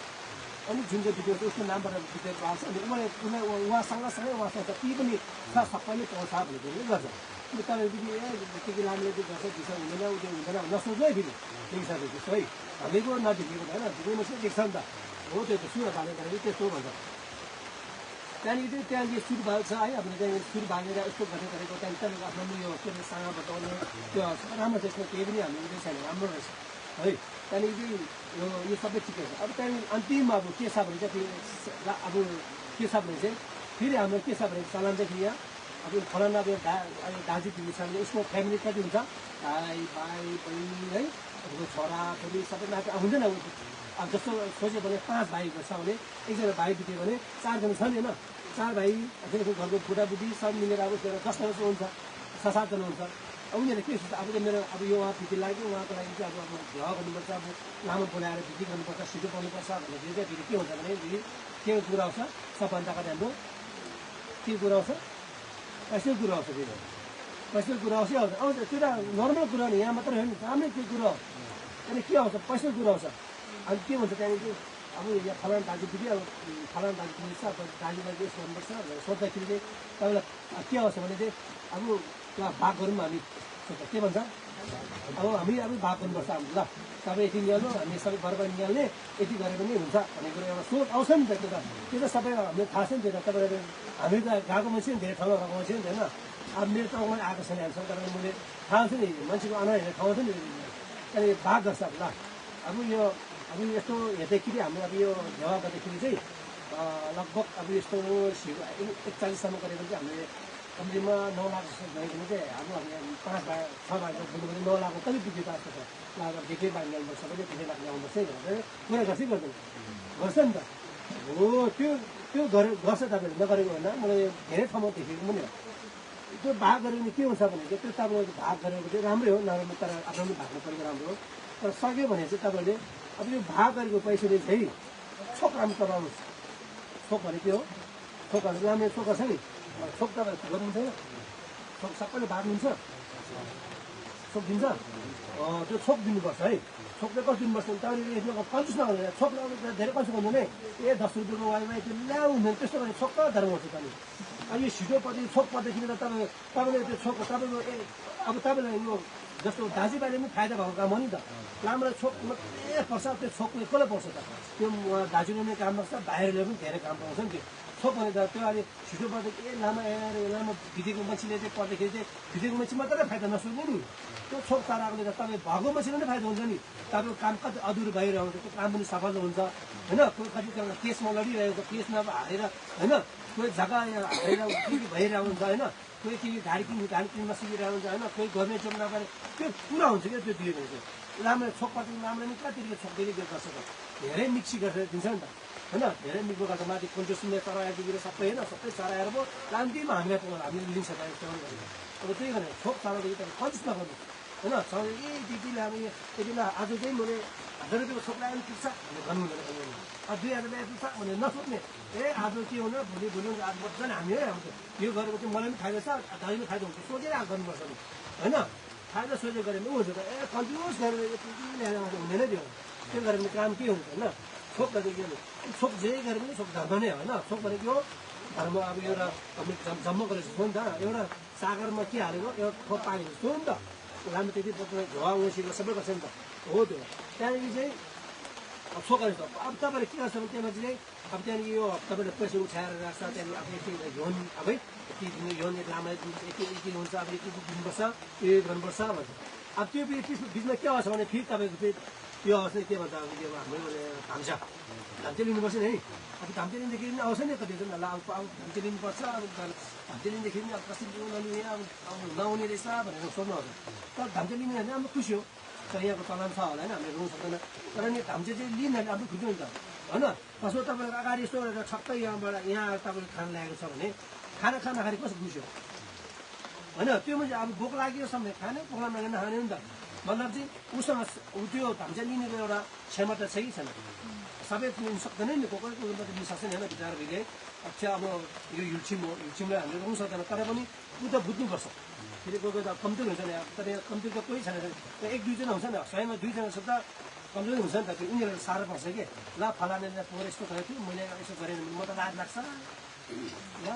अनि जुन चाहिँ बितेको उसको नामबाट बितेको बाल्छ अनि उहाँसँग ती पनि सबैले पाउँछ भनेको गर्छ अनि तपाईँ फेरि के लामोले चाहिँ गर्छ दिशा हुँदैन उयो हुँदैन नसोच्नु है फेरि त्यो हिसाबले त्यस्तो है हामीको नदेखेको होइन जुनै मान्छे देख्छ नि त हो त्यो त सुर बाल्ने कारण त्यस्तो भन्छ त्यहाँदेखि सुर बाल्छ है हामीले त्यहाँदेखि सुर बालेर यस्तो गरेको त्यहाँदेखि आफ्नो यो के अरे साँगा बताउने त्यो राम्रो छ यसमा केही पनि हामीले छैन राम्रो रहेछ है त्यहाँदेखि यो सबै ठिकै छ अब त्यहाँदेखि अन्तिम अब के छ भने चाहिँ अब के छ भने चाहिँ फेरि हाम्रो के छ भने चलन चाहिँ यहाँ अब फलाना अब दाजु दिदी छ भने उसको फ्यामिली कति हुन्छ भाइ बहिनी है छोरा छोरी सबै माथि हुँदैन अब जस्तो सोच्यो भने 5 भाइको छ भने एकजना भाइ बित्यो भने 4 जना छ नि होइन 4 भाइ घरको बुढाबुढी सब मिलेर अब 10 जना हुन्छ 6-7 जना हुन्छ अब उनीहरूले के सोच्छ अब मेरो अब यो उहाँ फिटी लाग्यो उहाँको लागि चाहिँ अब घ गर्नुपर्छ अब लामो बोलाएर फिटी गर्नुपर्छ सिधो पाउनुपर्छ भन्दाखेरि चाहिँ फेरि के हुन्छ भने फेरि के कुरा आउँछ सबभन्दा अगाडि हाम्रो के कुरा आउँछ पैसाको कुरा आउँछ फेरि पैसाको कुरा आउँछ आउँछ त्यो त नर्मल कुरा हो नि यहाँ मात्रै हो नि राम्रै त्यो कुरा हो अनि के आउँछ पैसाको कुरा आउँछ अनि के भन्छ त्यहाँदेखि अब यहाँ फलाना दाजु दिदी अब फलाना दाजु दिदी छ अब दाजुलाई यसो गर्नुपर्छ भनेर सोद्धाखेरि चाहिँ तपाईँलाई के आउँछ भने चाहिँ अब भाग गरौँ हामी सोध्छ के भन्छ अब हामी अब भाग गर्नुपर्छ हाम्रो ल तपाईँ यति निहाल्नु हामी सबै घरबाट निहाल्ने यति गरे पनि हुन्छ भन्ने कुरो एउटा सोच आउँछ नि त त्यो त सबै हामीले थाहा छ नि त्यो त तपाईँहरू हामी त गएको मान्छे नि धेरै ठाउँमा गएको मान्छे नि होइन अब मेरो त आउनु आएको छैन हामीसँग तर मैले थाहा छ नि मान्छेको अनुहार हेरेर ठाउँ छ नि अनि भाग गर्छ अब ल अब यस्तो हेर्दाखेरि हाम्रो अब यो जवाब गर्दाखेरि चाहिँ लगभग अब यस्तो 41सम्म गरेको चाहिँ हामीले कम्तीमा 9 लाख जस्तो गएकोमा चाहिँ हाम्रो 5 भाइ 6 भाइको बुझ्नु भने 9 लाखको कति पुग्यो त जस्तो छ ल अब डेकै बाँड्नु ल्याउनुपर्छ सबैले 2 लाख ल्याउनुपर्छ है भनेर कुरा गर्छै गर्दैन गर्छ नि त हो त्यो गर्छ तपाईँले नगरेको भन्दा मलाई धेरै ठाउँमा देखेको पनि हो त्यो भाग गरेको भने के हुन्छ भने चाहिँ त्यो तपाईँले भाग गरेको चाहिँ राम्रै हो नराम्रो तर आफ्नो भाग्नु परेको राम्रो हो तर सक्यो भने चाहिँ तपाईँले अब यो भाग गरेको पैसाले चाहिँ छोक राम्रो चलाउनुहोस् छोक भने के हो छोकहरू राम्रो छोक छ नि छोक तपाईँहरू गर्नुहुन्छ छोक सबैले बाँड्नुहुन्छ छोक दिन्छ त्यो छोक दिनुपर्छ है छोकले कस्तो दिनुपर्छ तपाईँले यसमा कन्जुस नगर्नु छोक लगाउनु धेरै कन्जुस गर्नु नै 10 रुपियाँको वाइमा त्यो ल्याउ हुँदैन त्यस्तो गर्ने छोक धर्म हुन्छ तपाईँले अब यो छिटोपट्टि छोकपट्टि त तपाईँले त्यो छोक तपाईँको अब तपाईँलाई यो जस्तो दाजुभाइले पनि फाइदा भएको काम हो नि त लामोलाई छोक मात्रै पर्छ त्यो छोकले कसलाई पर्छ त त्यो दाजुले पनि काम गर्छ बाहिरले पनि धेरै काम पाउँछ नि त्यो छोक भने त त्यो अहिले छिटोपट्टि लामा आएर लामा भिडिएको मान्छेले चाहिँ पर्दाखेरि चाहिँ भिडिएको मान्छे मात्रै फाइदा नसोच्ने नि त्यो छोक चलाएकोले त तपाईँ भएको मान्छेले नै फाइदा हुन्छ नि तपाईँको काम कति अधुरो भएर आउँछ त्यो काम पनि सफल हुन्छ होइन कोही कति केसमा लडिरहेको छ केसमा अब हारेर होइन कोही जग्गा हारेर के भइरहेको हुन्छ होइन कोही के गाडी किन्न सिकिरहेको हुन्छ होइन कोही गभर्मेन्ट जब नगरे त्यो पुरा हुन्छ क्या त्यो दियो भने चाहिँ राम्रो छोकपट्टि राम्रो नि कतिले छोक दिने गर्छ त धेरै मिक्सी गरेर दिन्छ नि त होइन धेरै मिक्सो गर्दा माथि कुन सुन्ने चराएदेखि सबै होइन सबै चराएर पो लान्तीमा हामीले लिन्छ त अब त्यही गर्ने छोक चलाउँदाखेरि त कन्जुस नगर्नु होइन त्यतिले अब यति बेला आज चाहिँ मैले 1000 रुपियाँको छोक लगाएर पुग्छ भन्नु हुँदैन अब 2000 रुपियाँ पुग्छ भनेर नसोध्ने आज के हुन भोलि हुन्छ आज मजाले हामी है यो गरेको चाहिँ मलाई पनि फाइदा छ दाइले फाइदा हुन्छ सोचेर गर्नुपर्छ नि होइन फाइदा सोचेर गऱ्यो भने हुन्छ त कन्टिन्युस गरेर यति ल्याएर आउँदा हुँदैन त्यो त्यो गरेर भने काम के हुन्छ होइन छोक भनेको के छोक जे गरे पनि छोक धर्म नै होइन छोक भनेको हो धर्म अब एउटा हामीले जम्म गरेको हो नि त एउटा सागरमा के हालेको एउटा थोक पानी जस्तो हो नि त लामो त्यति धुवा उसिलो सबै गर्छ नि त हो त्यो त्यहाँदेखि चाहिँ छोक गर्छ अब तपाईँले के गर्छ भने त्यहाँ चाहिँ अब त्यहाँदेखि यो तपाईँले पैसा उठाएर राख्छ त्यहाँदेखि अब यति झोन अब है यति दिनु झोन लामा यति हुन्छ अब यति दिनुपर्छ यो गर्नुपर्छ भन्छ अब त्यो त्यसको बिचमा के आउँछ भने फेरि तपाईँको फेरि त्यो आउँछ के भन्छ अब त्यो हाम्रो धाम्चा धाम्चा लिनुपर्छ नि है अब धाम्चा लिँदाखेरि पनि आउँछ नि कति ल अब धाम्चा लिनुपर्छ अब धाम्चा लिँदाखेरि अब कसरी नलिने अब नआउने रहेछ भनेर सोध्नु आउँछ तर धाम्चा लिने भने अब खुसी हो तर यहाँको चलन छ होला होइन हामीले रुनु सक्दैन तर नि धाम्चा चाहिँ लिने आफ्नो खुसी हुन्छ होइन कसो तपाईँको अगाडि यस्तो छक्कै यहाँबाट यहाँ तपाईँले खाना ल्याएको छ भने खाना खाँदाखेरि कस्तो खुसी हो होइन त्यो मान्छे अब भोक लाग्यो समय खाने प्रोग्राम लागेन खाने नि त मतलब चाहिँ उसँग त्यो धाम्चा लिनेको एउटा क्षमता छ कि छैन सबै लिनु सक्दैन नि कोही मात्रै लिनु सक्छ नि होइन बिचरा भिले अब यो हिलछिम हो हिलछिमलाई हामीले रोक्नु सक्दैन तर पनि ऊ त बुझ्नुपर्छ फेरि कोही त कम्ती हुन्छ नि तर यहाँ कम्ती त कोही छैन 1-2 जना हुन्छ नि 100मा 2 जना त कमजोरी हुन्छ नि त त्यो उनीहरू साह्रो पर्छ कि ल फलाने पोहोर यस्तो गरेको थियो मैले यसो गरेन भने म त लाज लाग्छ ल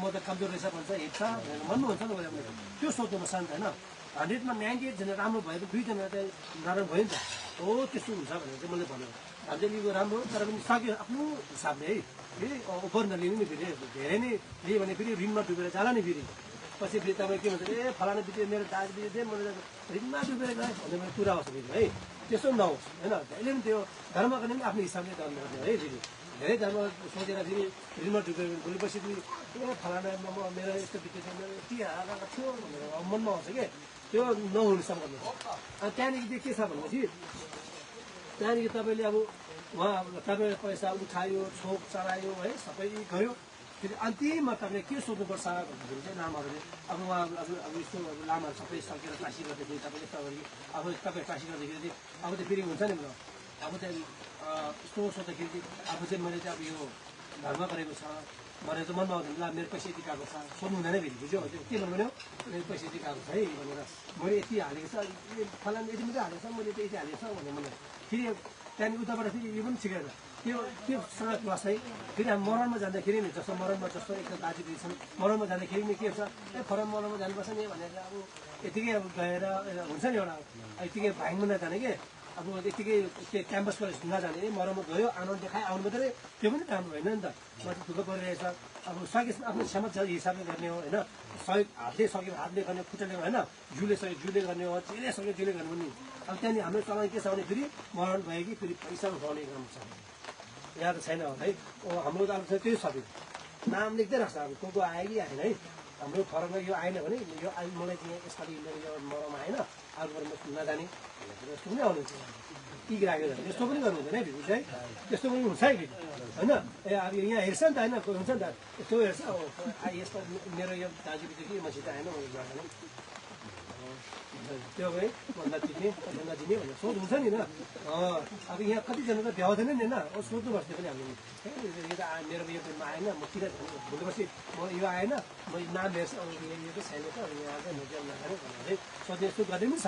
म त कमजोर रहेछ भन्छ हेर्छ भनेर भन्नुहुन्छ नि उसले त्यो सोध्नु शान्त होइन 100मा 98 जना राम्रो भएको 2 जना चाहिँ नराम्रो भयो नि त हो त्यस्तो हुन्छ भनेर चाहिँ मैले भनेँ हामीले लिएको राम्रो तर पनि सक्यो आफ्नो हिसाबले है फेरि ओभर नलिनु नि फेरि धेरै नै लियो भने फेरि ऋणमा डुबेर जाला नि फेरि पछि फेरि तपाईँ के भन्छ फलाना बित्यो मेरो दाजु बित्यो मैले ऋणमा डुबेर गएँ भन्ने मैले कुरा आउँछ फेरि है त्यस्तो नहोस् होइन जहिले पनि त्यो धर्मको पनि आफ्नो हिसाबले गर्नुपर्छ है फेरि धेरै धर्म सोचेर फेरि ऋणमा डुबेर भोलिपछि फलाना मेरो यस्तो बित्यो थियो मेरो यति हालेको थियो भनेर मनमा आउँछ कि त्यो नहुनु सक्नु अनि त्यहाँदेखि चाहिँ के छ भनेपछि त्यहाँदेखि तपाईँले अब उहाँ तपाईँले पैसा उठायो छोक चलायो है सबै गयो फेरि अन्तिममा तपाईँले के सोध्नुपर्छ भन्दाखेरि चाहिँ लामाहरूले अब उहाँ अब यस्तो लामाहरू सबै सकेर टाँसी गर्दाखेरि तपाईँले अब तपाईँ टाँसी गर्दाखेरि चाहिँ अब त फेरि हुन्छ नि अब चाहिँ यस्तो सोद्धाखेरि चाहिँ अब चाहिँ मैले चाहिँ अब यो धर्म गरेको छ भनेर चाहिँ मनमा आउँदैन ल मेरो पैसा यति गएको छ सोध्नु हुँदैन फेरि बुझ्यो के भन्नु मेरो पैसा यति गएको छ है भनेर मैले यति हालेको छ फलाना यति मात्रै हालेको छ मैले त यति हालेको छ भनेर मैले फेरि त्यहाँदेखि उताबाट फेरि यो पनि सिकाएर त्योसँग क्लास है फेरि हामी मरणमा जाँदाखेरि नि जस्तो मरणमा जस्तो एकदम दाजुभाइ छन् मरणमा जाँदाखेरि नि के हुन्छ फरन मरणमा जानुपर्छ नि भनेर अब यतिकै अब गएर हुन्छ नि एउटा यतिकै भाइङमा नजाने कि अब यतिकै त्यो क्याम्पस कलेज नजाने मरणमा गयो आनन्द देखायो आउनु मात्रै त्यो पनि राम्रो होइन नि त माथि ठुलो परिरहेछ अब सकेसम्म आफ्नो क्षमता हिसाबले गर्ने हो होइन सहयोग हातले सक्यो हातले गर्ने खुट्टाले होइन जुले सक्यो जुले गर्ने हो जेले सक्यो जेले गर्ने पनि अब त्यहाँदेखि हाम्रो चलाइ के छ भने फेरि मरण भयो कि फेरि पैसा उठाउने काम छ यहाँ त छैन है हाम्रो त अब त्यही सबै नाम लेख्दै राख्छ अब को आयो कि आएन है हाम्रो फरकमा यो आएन भने यो मलाई चाहिँ यसपालि मेरो यो मरमा आएन अर्को म नजाने यस्तो पनि आउनु टिक राखेर यस्तो पनि गर्नु हुँदैन है फेरि है त्यस्तो पनि हुन्छ है फेरि होइन ए अब यहाँ हेर्छ नि त होइन कोही हुन्छ नि त यस्तो हेर्छ यस्तो मेरो यो दाजुदेखि मसित आएन मैले गर्दैन त्यो है भन्दा चिन्ने भनेर सोच हुन्छ नि होइन अब यहाँ कतिजना त भ्याउँदैन नि होइन सोध्नु पर्छ पनि हामीले यो त मेरो यो टिममा आएन म किन भोलिपछि म यो आएन म नाम हेर्छ यो चाहिँ छैन त यहाँ चाहिँ नजानु नगरे भनेर चाहिँ सोध्ने यस्तो गर्ने पनि छ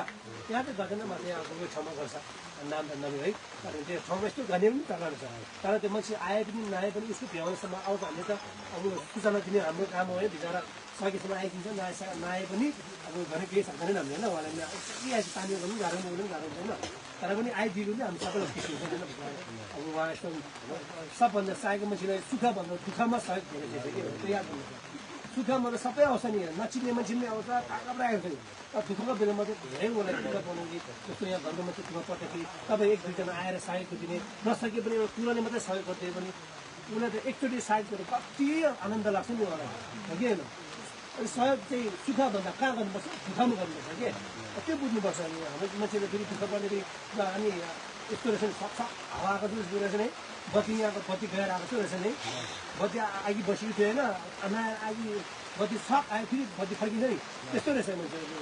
यहाँ चाहिँ गर्दैन म चाहिँ अब यो ठाउँमा गर्छ नाम त नभए है कारण त्यो ठाउँमा यस्तो गर्ने पनि प्रकार छ तर त्यो मान्छे आए पनि नआए पनि उसको भ्याउनेसम्म आउँछ हामीले त अब सूचना दिने हाम्रो काम हो है बिचरा सकेसम्म आइदिन्छ नआए पनि अब घर केही सक्दैन हामीले होइन उहाँलाई के आएछ पानी पनि गाह्रो पनि गाह्रो हुँदैन तर पनि आइदिएको पनि हामी सबैलाई खुसी हुन्छ होइन अब उहाँ यस्तो सबभन्दा चाहेको मान्छेलाई सुखभन्दा दुःखमा सहयोग धेरै छ कि याद गर्नु सुखमा त सबै आउँछ नि नचिन्ने मान्छे पनि आउँछ कहाँ आएको छ तर दुःखको बेलामा चाहिँ धेरै उसलाई दुःख बनाउने जस्तो यहाँ घरको मान्छे दुःख पर्दाखेरि तपाईँ एक दुईजना आएर सहयोग दिने नसके पनि एउटा कुराले मात्रै सहयोग गरिदिए पनि उसलाई त एकचोटि सहयोग गरेर कति आनन्द लाग्छ नि उहाँलाई हो कि होइन अनि सहयोग चाहिँ सुखभन्दा कहाँ गर्नुपर्छ दुःखमा गर्नुपर्छ कि त्यो बुझ्नुपर्छ अनि हाम्रो मान्छेले फेरि दुःख पर्ने अनि यस्तो रहेछ नि सक्छ हावाको जस्तो रहेछ नि बत्ती यहाँको बत्ती गएर आएको थियो रहेछ नि बत्ती आगि बसेको थियो होइन नयाँ आगि बत्ती सक आयो फेरि बत्ती फर्किन्छ नि त्यस्तो रहेछ मान्छेहरू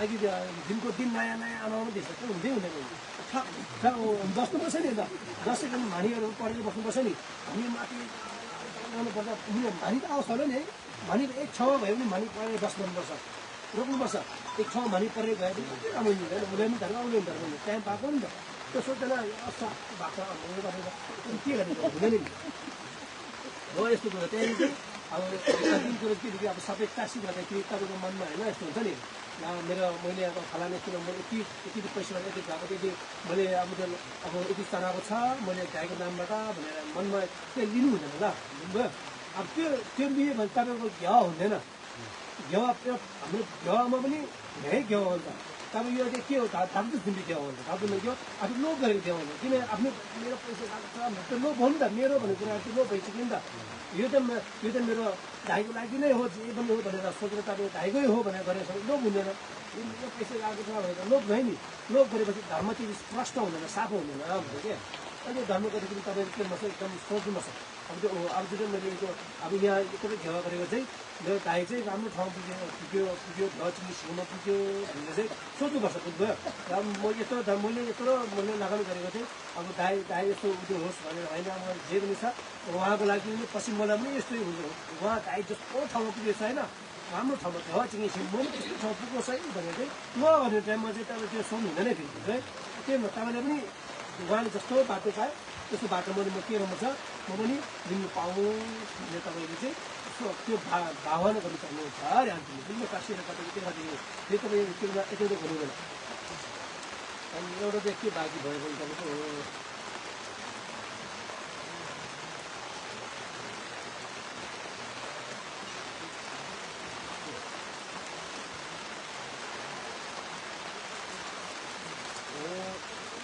आगि दिनको दिन नयाँ नयाँ आमामा देख्छ त्यो हुँदै हुँदैन बस्नुपर्छ नि अन्त 10 सेकेन्ड भानीहरू पढेर बस्नुपर्छ नि हामी माथि गर्नुपर्छ भानी त आउँछ होला नि है भानी एक ठाउँमा भयो भने भानी परेर बस्नुपर्छ रोक्नुपर्छ एक ठाउँमा भानी परेर गयो भने राम्रो हुँदैन उसले पनि धर्म उसले पनि धर्म टाइम पाएको नि त त्यो सोच्दैन भएको के गर्ने हुँदैन नि हो यस्तो कुरो त्यहाँदेखि चाहिँ अब अन्तिम कुरो के थियो अब सबै टासी गर्दाखेरि तपाईँको मनमा होइन यस्तो हुन्छ नि मैले अब फलाने कुरो मैले यति पैसा यति भएको यति मैले अब यति चलाएको छ मैले गाईको नामबाट भनेर मनमा त्यो लिनु हुँदैन ल भयो अब त्यो लियो भने तपाईँको घ्याउ हुँदैन घ्याउ हाम्रो घ्याउमा पनि धेरै घ्याउ हुन्छ तपाईँ यो चाहिँ के हो धाप्दो जुम्बी घ्याउ हुन्छ धाप्दो घ्याउ आफू लोभ गरेको घ्याउ हुन्छ किन आफ्नो मेरो पैसा गएको छ त्यो लोभ हो नि त मेरो भन्ने कुरा त्यो लोभ भइसक्यो नि त यो त मेरो धाइको लागि नै हो जे पनि हो भनेर सोचेर तपाईँ धाइकै हो भनेर गरेर लोभ हुँदैन यो पैसा गएको छ भनेर लोभ भयो नि लोभ गरेपछि धर्म चाहिँ स्पष्ट हुँदैन साफो हुँदैन भन्यो क्या अहिले धर्म गरेपछि तपाईँको के मसँग एकदम सोच्नुपर्छ अब चाहिँ मैले यो अब यहाँ एकदमै घेवा गरेको चाहिँ मेरो धाइ चाहिँ राम्रो ठाउँ पुग्यो चिनी सिक्नुमा पुग्यो भनेर चाहिँ सोच्नुपर्छ बुझ्नुभयो र म यत्रो मैले लगानी गरेको चाहिँ अब धाइ यस्तो उयो होस् भनेर होइन अब जे पनि छ उहाँको लागि पनि पछि मलाई पनि यस्तै हुन्छ उहाँ धाइ जस्तो ठाउँमा पुगेको छ होइन राम्रो ठाउँमा घेवा चिनी सिक्नु म पनि त्यस्तो ठाउँ पुग्नुहोस् है भनेर चाहिँ ल भन्ने टाइममा चाहिँ तपाईँ त्यो सोध्नु हुँदैन फेरि है त्यही भएर तपाईँले पनि उहाँले जस्तो बाटो पायो त्यस्तो बाटो मैले म के गर्नु छ म पनि लिनु पाऊँ भनेर तपाईँले चाहिँ त्यो भावना गर्नु चाहनुहुन्छ अरे अन्तिम जुन काशीर तपाईँको त्यो खालि त्यो तपाईँ त्यो यति गर्नु हुँदैन अनि एउटा चाहिँ के बाँकी भयो भने तपाईँको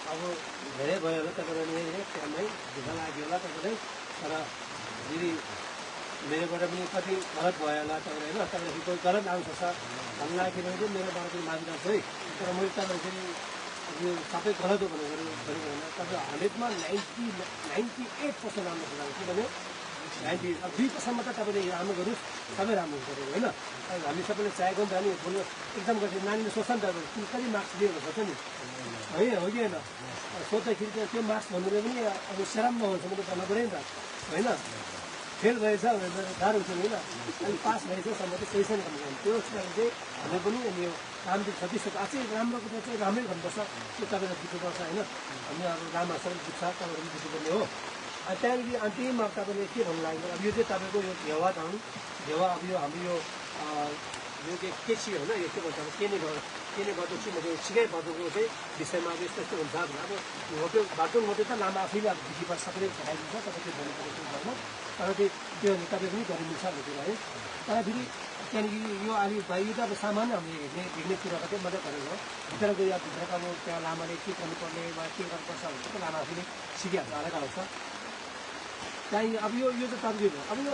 अब धेरै भयो होला तपाईँलाई टाइममै ढुक्क लाग्यो होला तपाईँलाई तर फेरि मेरोबाट पनि कति गलत भयो होला तपाईँलाई होइन तपाईँलाई कोही गलत आउँछ भन्नु लाग्यो भने चाहिँ मेरोबाट पनि माफी गर्छु है तर मैले तपाईँलाई फेरि यो सबै गलत हो भनेर गरेको होइन तपाईँ 100मा 98% राम्रो कुरा किनभने 2% मात्र तपाईँले राम्रो गर्नुहोस् सबै राम्रो हुन्छ होइन हामी सबैले चाहेको नि त नि भोलि एक्जाम गर्छ नानीले सोध्छ नि त कति मार्क्स दियो सोध्छ नि है हो कि होइन सोद्धाखेरि त त्यो मार्क्स भन्नुले पनि अब सेराम नहुन्छ मैले गर्नु पऱ्यो नि त होइन फेल भएछ भनेर गाह्रो हुन्छ नि होइन अनि पास भएछ सम्म चाहिँ सही छैन भन्नु त्यो कारण चाहिँ हामीले पनि अनि यो काम चाहिँ छत्तिसको अझै राम्रो कुरा चाहिँ राम्रै गर्नुपर्छ त्यो तपाईँलाई बुझ्नुपर्छ होइन हामी अब राम्रो सबै बुझ्छ तपाईँहरू पनि बुझ्नुपर्ने हो अनि त्यहाँदेखि अन्तिममा तपाईँले के भन्नु लाग्यो अब यो चाहिँ तपाईँको यो घेवा ठाउँ घेवा अब यो हाम्रो यो के छि होइन यो के भन्छ अब के नै गर्दो छु मैले सिकाइ बदलको चाहिँ विषयमा अब यस्तो यस्तो हुन्छ भने अब होटेल बाटो मोटो त लामा आफैले अब देखि पर्छ सबैले देखाइदिन्छ तपाईँ त्यो भन्नुपर्ने गर्नु तर त्यो तपाईँ पनि गरिदिन्छ भन्ने कुरा है तर फेरि त्यहाँदेखि यो अलि यो त अब सामान्य हामीले हेर्ने कुराको चाहिँ मजा गरेको हो भित्रको या भित्रको अब त्यहाँ लामाले के गर्नुपर्ने वा के गर्नुपर्छ भनेर त लामा आफैले सिकिहाल्छ अलग आउँछ त्यहाँदेखि अब यो चाहिँ तपाईँको अब यो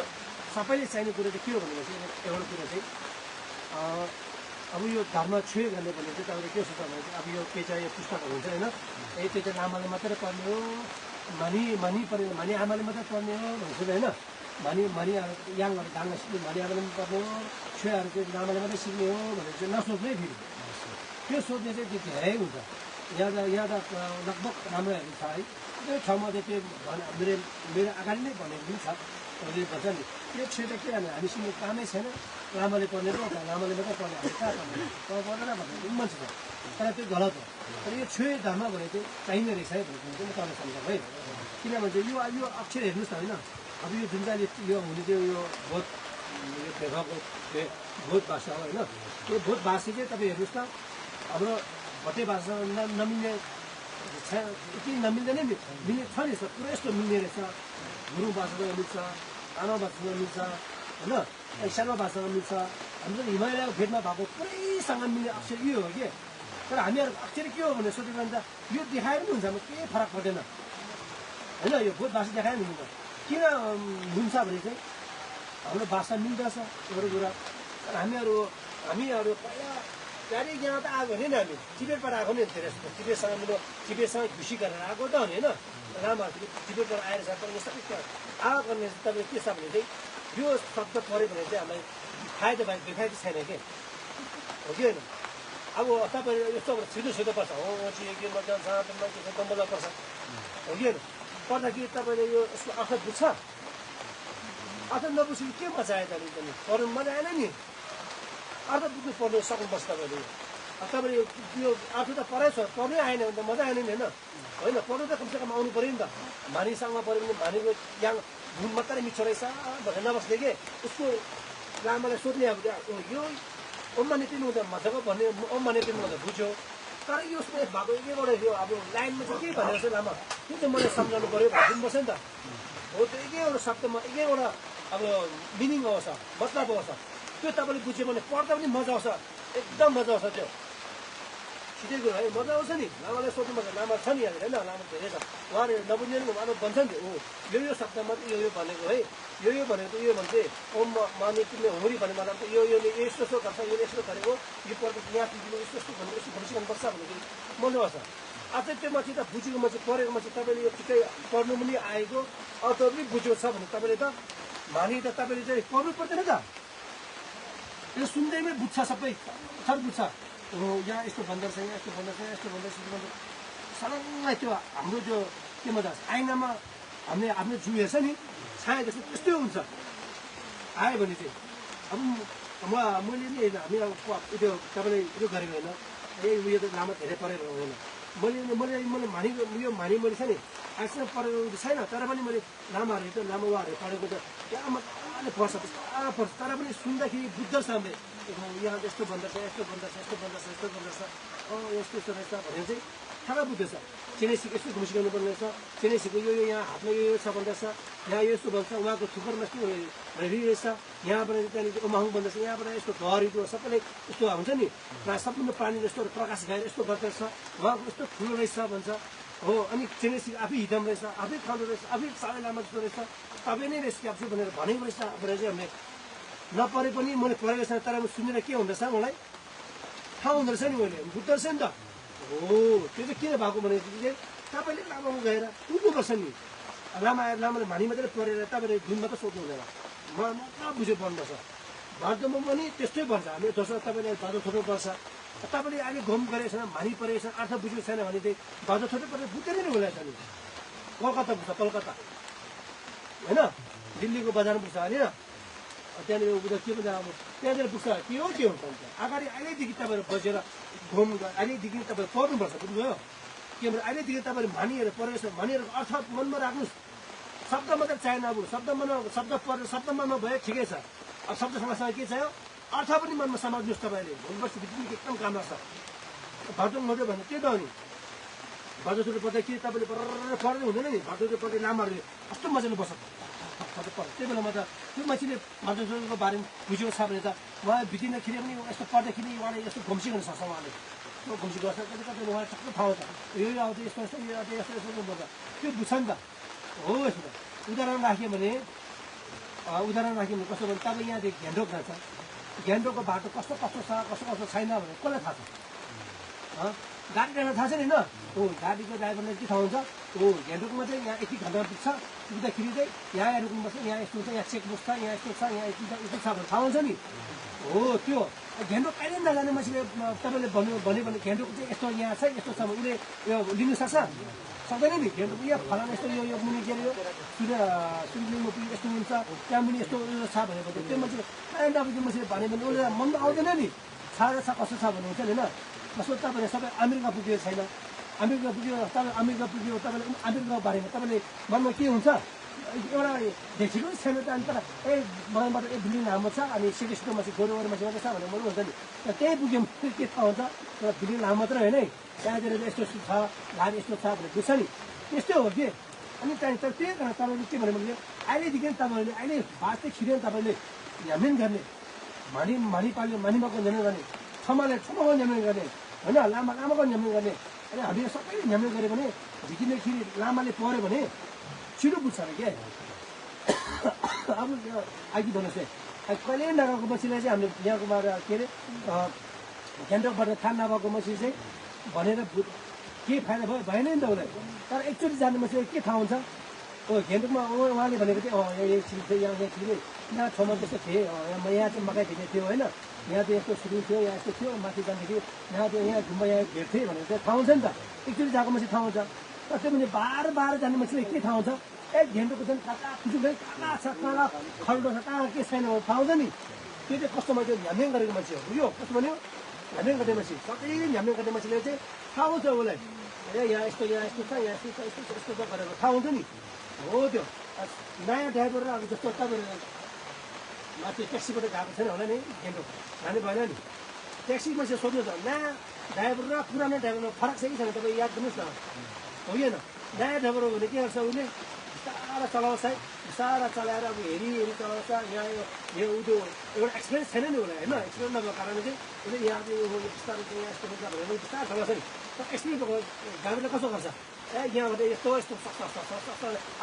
सबैले चाहिने कुरो चाहिँ के हो भनेपछि एउटा कुरा चाहिँ अब यो धर्म छुयो गर्ने भने चाहिँ तपाईँले के सोच्छ भने चाहिँ अब यो के चाहिँ यो पुस्तकहरू हुन्छ होइन त्यो चाहिँ लामाले मात्रै पढ्ने हो मानि आमाले मात्रै पढ्ने हो भन्छ होइन मानि याङहरू डाङ्गा सिक्ने मानि आमाले पनि पढ्ने हो छुयाहरू चाहिँ लामाले मात्रै सिक्ने हो भनेर चाहिँ नसोच्ने फेरि त्यो सोध्ने चाहिँ त्यो धेरै हुन्छ यहाँ त लगभग राम्रो हेर्नु छ है त्यो ठाउँमा चाहिँ त्यो मेरो अगाडि नै भनेको पनि छ उसले भन्छ नि यो क्षेत्र के भने हामीसँग कामै छैन लामाले पर्ने पो लामाले मात्रै पर्ने हामी कहाँ पर्दैन भन्ने पनि मान्छे छ तर त्यो गलत हो तर यो छुए धर्म भने चाहिँ चाहिने रहेछ है भनेको चाहिँ म तपाईँलाई सम्झाउँ है किनभने यो अक्षर हेर्नुहोस् न होइन अब यो जुन चाहिँ यो हुने त्यो यो भोट यो भेगको भोट भाषा हो होइन यो भोट भाषा चाहिँ तपाईँ हेर्नुहोस् न हाम्रो भोटे भाषासँग नमिल्ने यति नमिल्दैन नि मिल्ने छ नि पुरा यस्तो मिल्ने रहेछ गुरुङ भाषासँग मिल्छ आमा भाषासँग मिल्छ होइन शर्मा भाषासँग मिल्छ हाम्रो हिमालयको भेटमा भएको पुरैसँग मिल्ने अक्षर यो हो कि तर हामीहरू अक्षर के हो भने सोध्यो भने त यो देखाएर पनि हुन्छ केही फरक पर्दैन होइन यो भोट भाषा देखाएर पनि हुन्छ किन हुन्छ भने चाहिँ हाम्रो भाषा मिल्दछ एउटा कुरा तर हामीहरू पहिला त्यहाँदेखि यहाँ त आएको नि हामी टिबेटबाट आएको नि धेरै जस्तो टिबेटसँग मेरो टिबेटसँग खुसी गरेर आएको त नि होइन लामाहरू टिबेटबाट आएर छ तर यो सबै आएको गर्ने तपाईँले के छ भने चाहिँ यो शब्द पऱ्यो भने चाहिँ हामीलाई फाइदा भयो बेफाइदा छैन कि हो कि होइन अब तपाईँले यस्तो छिटो पर्छ हो के मजा पर्छ हो कि होइन पर्दाखेरि तपाईँले यो यसको अर्थ बुझ्छ अर्थ नबुझ्नु के मजा आयो त पनि पढ्नु मजा आएन नि अर्थ बुझ्नु पर्नु सक्नुपर्छ तपाईँले यो अर्थ त पढ्नै आएन भने त मजा आएन नि होइन पढ्नु त कमसेकम आउनु पऱ्यो नि त भानीसँग पऱ्यो भने भानीको यहाँ घुम मात्रै मिठो रहेछ भनेर नबस्ने के उसको लामालाई सोध्ने अब यो ओम्मा नेतिनु हुँदा मजाको भन्ने ओम्मा नेतिनु हुँदा बुझ्यो तर यो उसको भएको एकैवटा यो अब लाइनमा चाहिँ के भनेर चाहिँ लामा त्यो चाहिँ मलाई सम्झाउनु पऱ्यो भन्नुपर्छ नि त हो त्यो एकैवटा शब्दमा एकैवटा अब मिनिङ आउँछ मतलब आउँछ त्यो तपाईँले बुझ्यो भने पढ्दा पनि मजा आउँछ एकदम मजा आउँछ त्यो छिटै कुरो है मजा आउँछ नि लामालाई सोध्नुपर्छ लामा छ नि यहाँनिर होइन लामा धेरै छ उहाँले नबुझ्ने नि उहाँले भन्छ नि यो शब्दमा चाहिँ यो भनेको है यो भनेको यो भन्छ ओम माने तिमीले होरी भन्ने मतलब यो यस्तो गर्छ यो यस्तो गरेको यो पर्दा यहाँ पुग्नु यस्तो भनेको यस्तो भविष्य गर्नुपर्छ भनेको मजा आउँछ अझै त्यो मान्छे त बुझेको मान्छे पढेको मान्छे तपाईँले यो ठिकै पढ्नु पनि आएको अर्थ पनि बुझेको छ भने तपाईँले त माने त तपाईँले चाहिँ पढ्नु पर्दैन त यो सुन्दैमै बुझ्छ सबै सब बुझ्छ हो यहाँ यस्तो भन्दो रहेछ यहाँ यस्तो भन्दो रहेछ यस्तो भन्दो रहेछ सडङ्गै त्यो हाम्रो त्यो के मजा आइनामा हामीले जिउ हेर्छ नि छाया जस्तो त्यस्तै हुन्छ आयो भने चाहिँ अब मैले नि हामी अब त्यो तपाईँले यो गरेको होइन उयो त लामो धेरै परेर होइन मैले मानी मैले छ नि आजसम्म पढेको छैन तर पनि मैले लामाहरू त लामा उहाँहरू पढेको त त्यहाँ मजाले पढ्छ पर्छ तर पनि सुन्दाखेरि बुझ्दछ हामीले यहाँ यस्तो भन्दछ यस्तो रहेछ यस्तो रहेछ भनेर चाहिँ थाहा बुझ्दैछ चेनेसीको यस्तो घुसी गर्नुपर्ने रहेछ चेनेसीको यो यहाँ हातमा यो छ भन्दछ यहाँ यस्तो भन्छ उहाँको थुकरमा यस्तो रहेछ यहाँबाट त्यहाँनिर उमाहुङ भन्दछ यहाँबाट यस्तो घरहरू सबैले यस्तो हुन्छ नि सम्पूर्ण प्राणी जस्तो प्रकाश गाएर यस्तो गर्दछ उहाँको यस्तो ठुलो रहेछ भन्छ हो अनि चेनेसी आफै हिटम रहेछ आफै खानु रहेछ आफै साह्रै लामा जस्तो रहेछ तपाईँ नै रहेछ क्याप्छु भनेर भनेको रहेछ भनेर चाहिँ हामीले नपढे पनि मैले पढेको छैन तर सुनेर के हुँदैछ मलाई थाहा हुँदो रहेछ नि मैले बुझ्दो रहेछ नि त हो त्यो चाहिँ किन भएको भनेदेखि चाहिँ तपाईँले लामामा गएर बुझ्नुपर्छ नि लामाले भानी मात्रै पढेर तपाईँले धुन मात्रै सोध्नु हुँदैन मात्र बुझेर पढ्नुपर्छ भादोमा पनि त्यस्तै पर्छ हामी दोस्रो तपाईँले भादो छोड्नु पर्छ तपाईँले अहिले घुम गरेको छैन भानी परेको छैन अर्थ बुझेको छैन भने चाहिँ भादो छोड्नु पर्छ बुझ्दैन नि होला नि कलकत्ता पुग्छ कलकत्ता होइन दिल्लीको बजारमा पुग्छ होइन त्यहाँनिर के भन्छ अब त्यहाँनिर पुग्छ के हो भन्छ अगाडि अहिलेदेखि तपाईँहरू बसेर घुम अहिलेदेखि तपाईँ पढ्नुपर्छ बुझ्नुभयो के भन्छ अहिलेदेखि तपाईँले भानीहरू पढेको छ भानीहरूको अर्थ मनमा राख्नुहोस् शब्द मात्रै चाहिएन अब शब्द मनमा भयो ठिकै छ अब शब्द समाजसँग के चाहियो अर्थ पनि मनमा समाज्नुहोस् तपाईँले भोलिपर्सि एकदम काम लाग्छ भादो मज्यो भने के त हो नि भादो छोटो पढ्दा के तपाईँले बराबर पढ्दै हुँदैन नि भादो छोटो पढ्दै लामाहरूले कस्तो मजाले बस्छ त्यही बेलामा त त्यो मान्छेले भादो छोटोको बारेमा बुझेको छ भने त उहाँ भित्रिँदाखेरि पनि यस्तो पढ्दाखेरि उहाँले यस्तो घुम्सी गर्न सक्छ उहाँले त्यो घुम्सी गर्छ कति कति उहाँले ठक्क थाहा हुन्छ यो आउँछ यस्तो यस्तो यो आउँछ यस्तो यस्तो गर्नुपर्छ त्यो बुझ्छ नि त हो यस्तो उदाहरण राख्यो भने कस्तो भने तपाईँ यहाँदेखि घ्यान्डोक जान्छ घ्यान्डोकको बाटो कस्तो छ कस्तो छैन भने कसलाई थाहा छ गाडी ड्राइभर थाहा छ नि होइन हो गाडीको ड्राइभरलाई के थाहा हुन्छ हो घ्यान्डोकमा चाहिँ यहाँ यति घन्टामा पुग्छ पुग्दाखेरि चाहिँ यहाँ रुक्नुपर्छ यहाँ यस्तो हुन्छ यहाँ चेक बुक छ यहाँ यस्तो छ यहाँ यस्तो छ भने थाहा हुन्छ नि हो त्यो घेन्डो कहिले नजाने मान्छेले तपाईँले भन्यो भने घेन्डोको चाहिँ यस्तो यहाँ छ यस्तो छ उसले यो लिनु सक्छ सक्दैन नि घेन्डो यो फलाना यस्तो यो मुनि के अरे यो सूर्यलिङ्ग पनि यस्तो हुन्छ त्यहाँ पनि यस्तो उयो छ भनेको त्यो मान्छेले कहिले नबुझ्ने मान्छेले भन्यो भने उसले मन आउँदैन नि छ र छ कस्तो छ भन्नुहुन्छ होइन जस्तो तपाईँले सबै अमेरिका पुग्यो छैन अमेरिका पुग्यो तपाईँ अमेरिका पुग्यो तपाईँले अमेरिकाको बारेमा तपाईँले मनमा के हुन्छ एउटा देखेको छैन त अनि तर मबाट बिल्डिङ लामो छ अनि सिटिसको मान्छे गोरु मान्छे मात्रै छ भनेर मलाई हुन्छ नि त्यही पुग्यो के थाहा हुन्छ तर बिल्डिङ लामो मात्रै होइन है त्यहाँतिर यस्तो छ घाम यस्तो छ भनेर बुझ्छ नि त्यस्तै हो कि अनि त्यहाँदेखि तर त्यही कारण तपाईँले के भने मैले अहिलेदेखि तपाईँले अहिले बाँच्दै खिरेन तपाईँले झ्यामेन गर्ने मानिमाको झ्यामेन गर्ने ठमाको झ्यामेन गर्ने होइन लामाको झ्यामेन गर्ने अनि हामीले सबैले झ्यामेन गऱ्यो भने झिकिँदाखेरि लामाले पऱ्यो भने छिटो बुझ्छ अरे क्या अब अघि भन्नुहोस् है कहिले नगएको मान्छेलाई चाहिँ हामीले यहाँको के अरे गान्तोकबाट थाहा नभएको मान्छे चाहिँ भनेर के फाइदा भयो भएन नि त उसलाई तर एकचोटि जाने मान्छेलाई के थाहा हुन्छ गान्तोकमा उहाँले भनेको थियो यहाँ छिल्थ्यो यहाँ छिल्थ्यो यहाँ ठाउँमा त्यस्तो थिएँ यहाँ चाहिँ मकै भेट्ने थियो होइन यहाँ चाहिँ यस्तो सुरु थियो यहाँ यस्तो थियो माथि जाँदाखेरि यहाँ त्यो यहाँ घुम्बा यहाँ भेट्थेँ भनेर चाहिँ थाहा हुन्छ नि त एकचोटि गएको मान्छे थाहा हुन्छ तर त्यो मान्छे बार जाने मान्छेलाई के थाहा हुन्छ घेन्टोको चाहिँ कहाँ खुजुलै कहाँ छ कहाँ खल्डो छ कहाँ के छैन थाहा हुन्छ नि त्यो चाहिँ कस्तो मान्छे झ्यामेङ गरेको मान्छे हो यो कस्तो भन्यो झ्यामेङ गर्ने मान्छे सबैले झ्यामेङ गर्ने मान्छेले चाहिँ थाहा हुन्छ उसलाई यहाँ यस्तो छ यहाँ यस्तो छ गरेर थाहा हुन्छ नि हो त्यो नयाँ ड्राइभर अब जस्तो तपाईँहरू माथि ट्याक्सीबाट गएको छैन होला नि घेन्टोक जाने भएन नि ट्याक्सी मान्छे सोध्नुहोस् न नयाँ ड्राइभर र पुरानो ड्राइभरमा फरक छ कि छैन तपाईँ याद गर्नुहोस् न हो कि होइन नयाँ ड्राइभर हो भने के गर्छ उसले बिस्तारा चलाउँछ है बिस्तारा चलाएर अब हेरी चलाउँछ यहाँ यो त्यो एउटा एक्सपिरियन्स छैन नि उसलाई होइन एक्सपिरियन्स नभएको कारणले चाहिँ उसले यहाँ चाहिँ बिस्तारै चाहिँ यहाँ यस्तो हुन्छ भनेर बिस्तारै चलाउँछ नि तर एक्सपिरियन्स भएको ड्राइभरले कसो गर्छ यहाँबाट यस्तो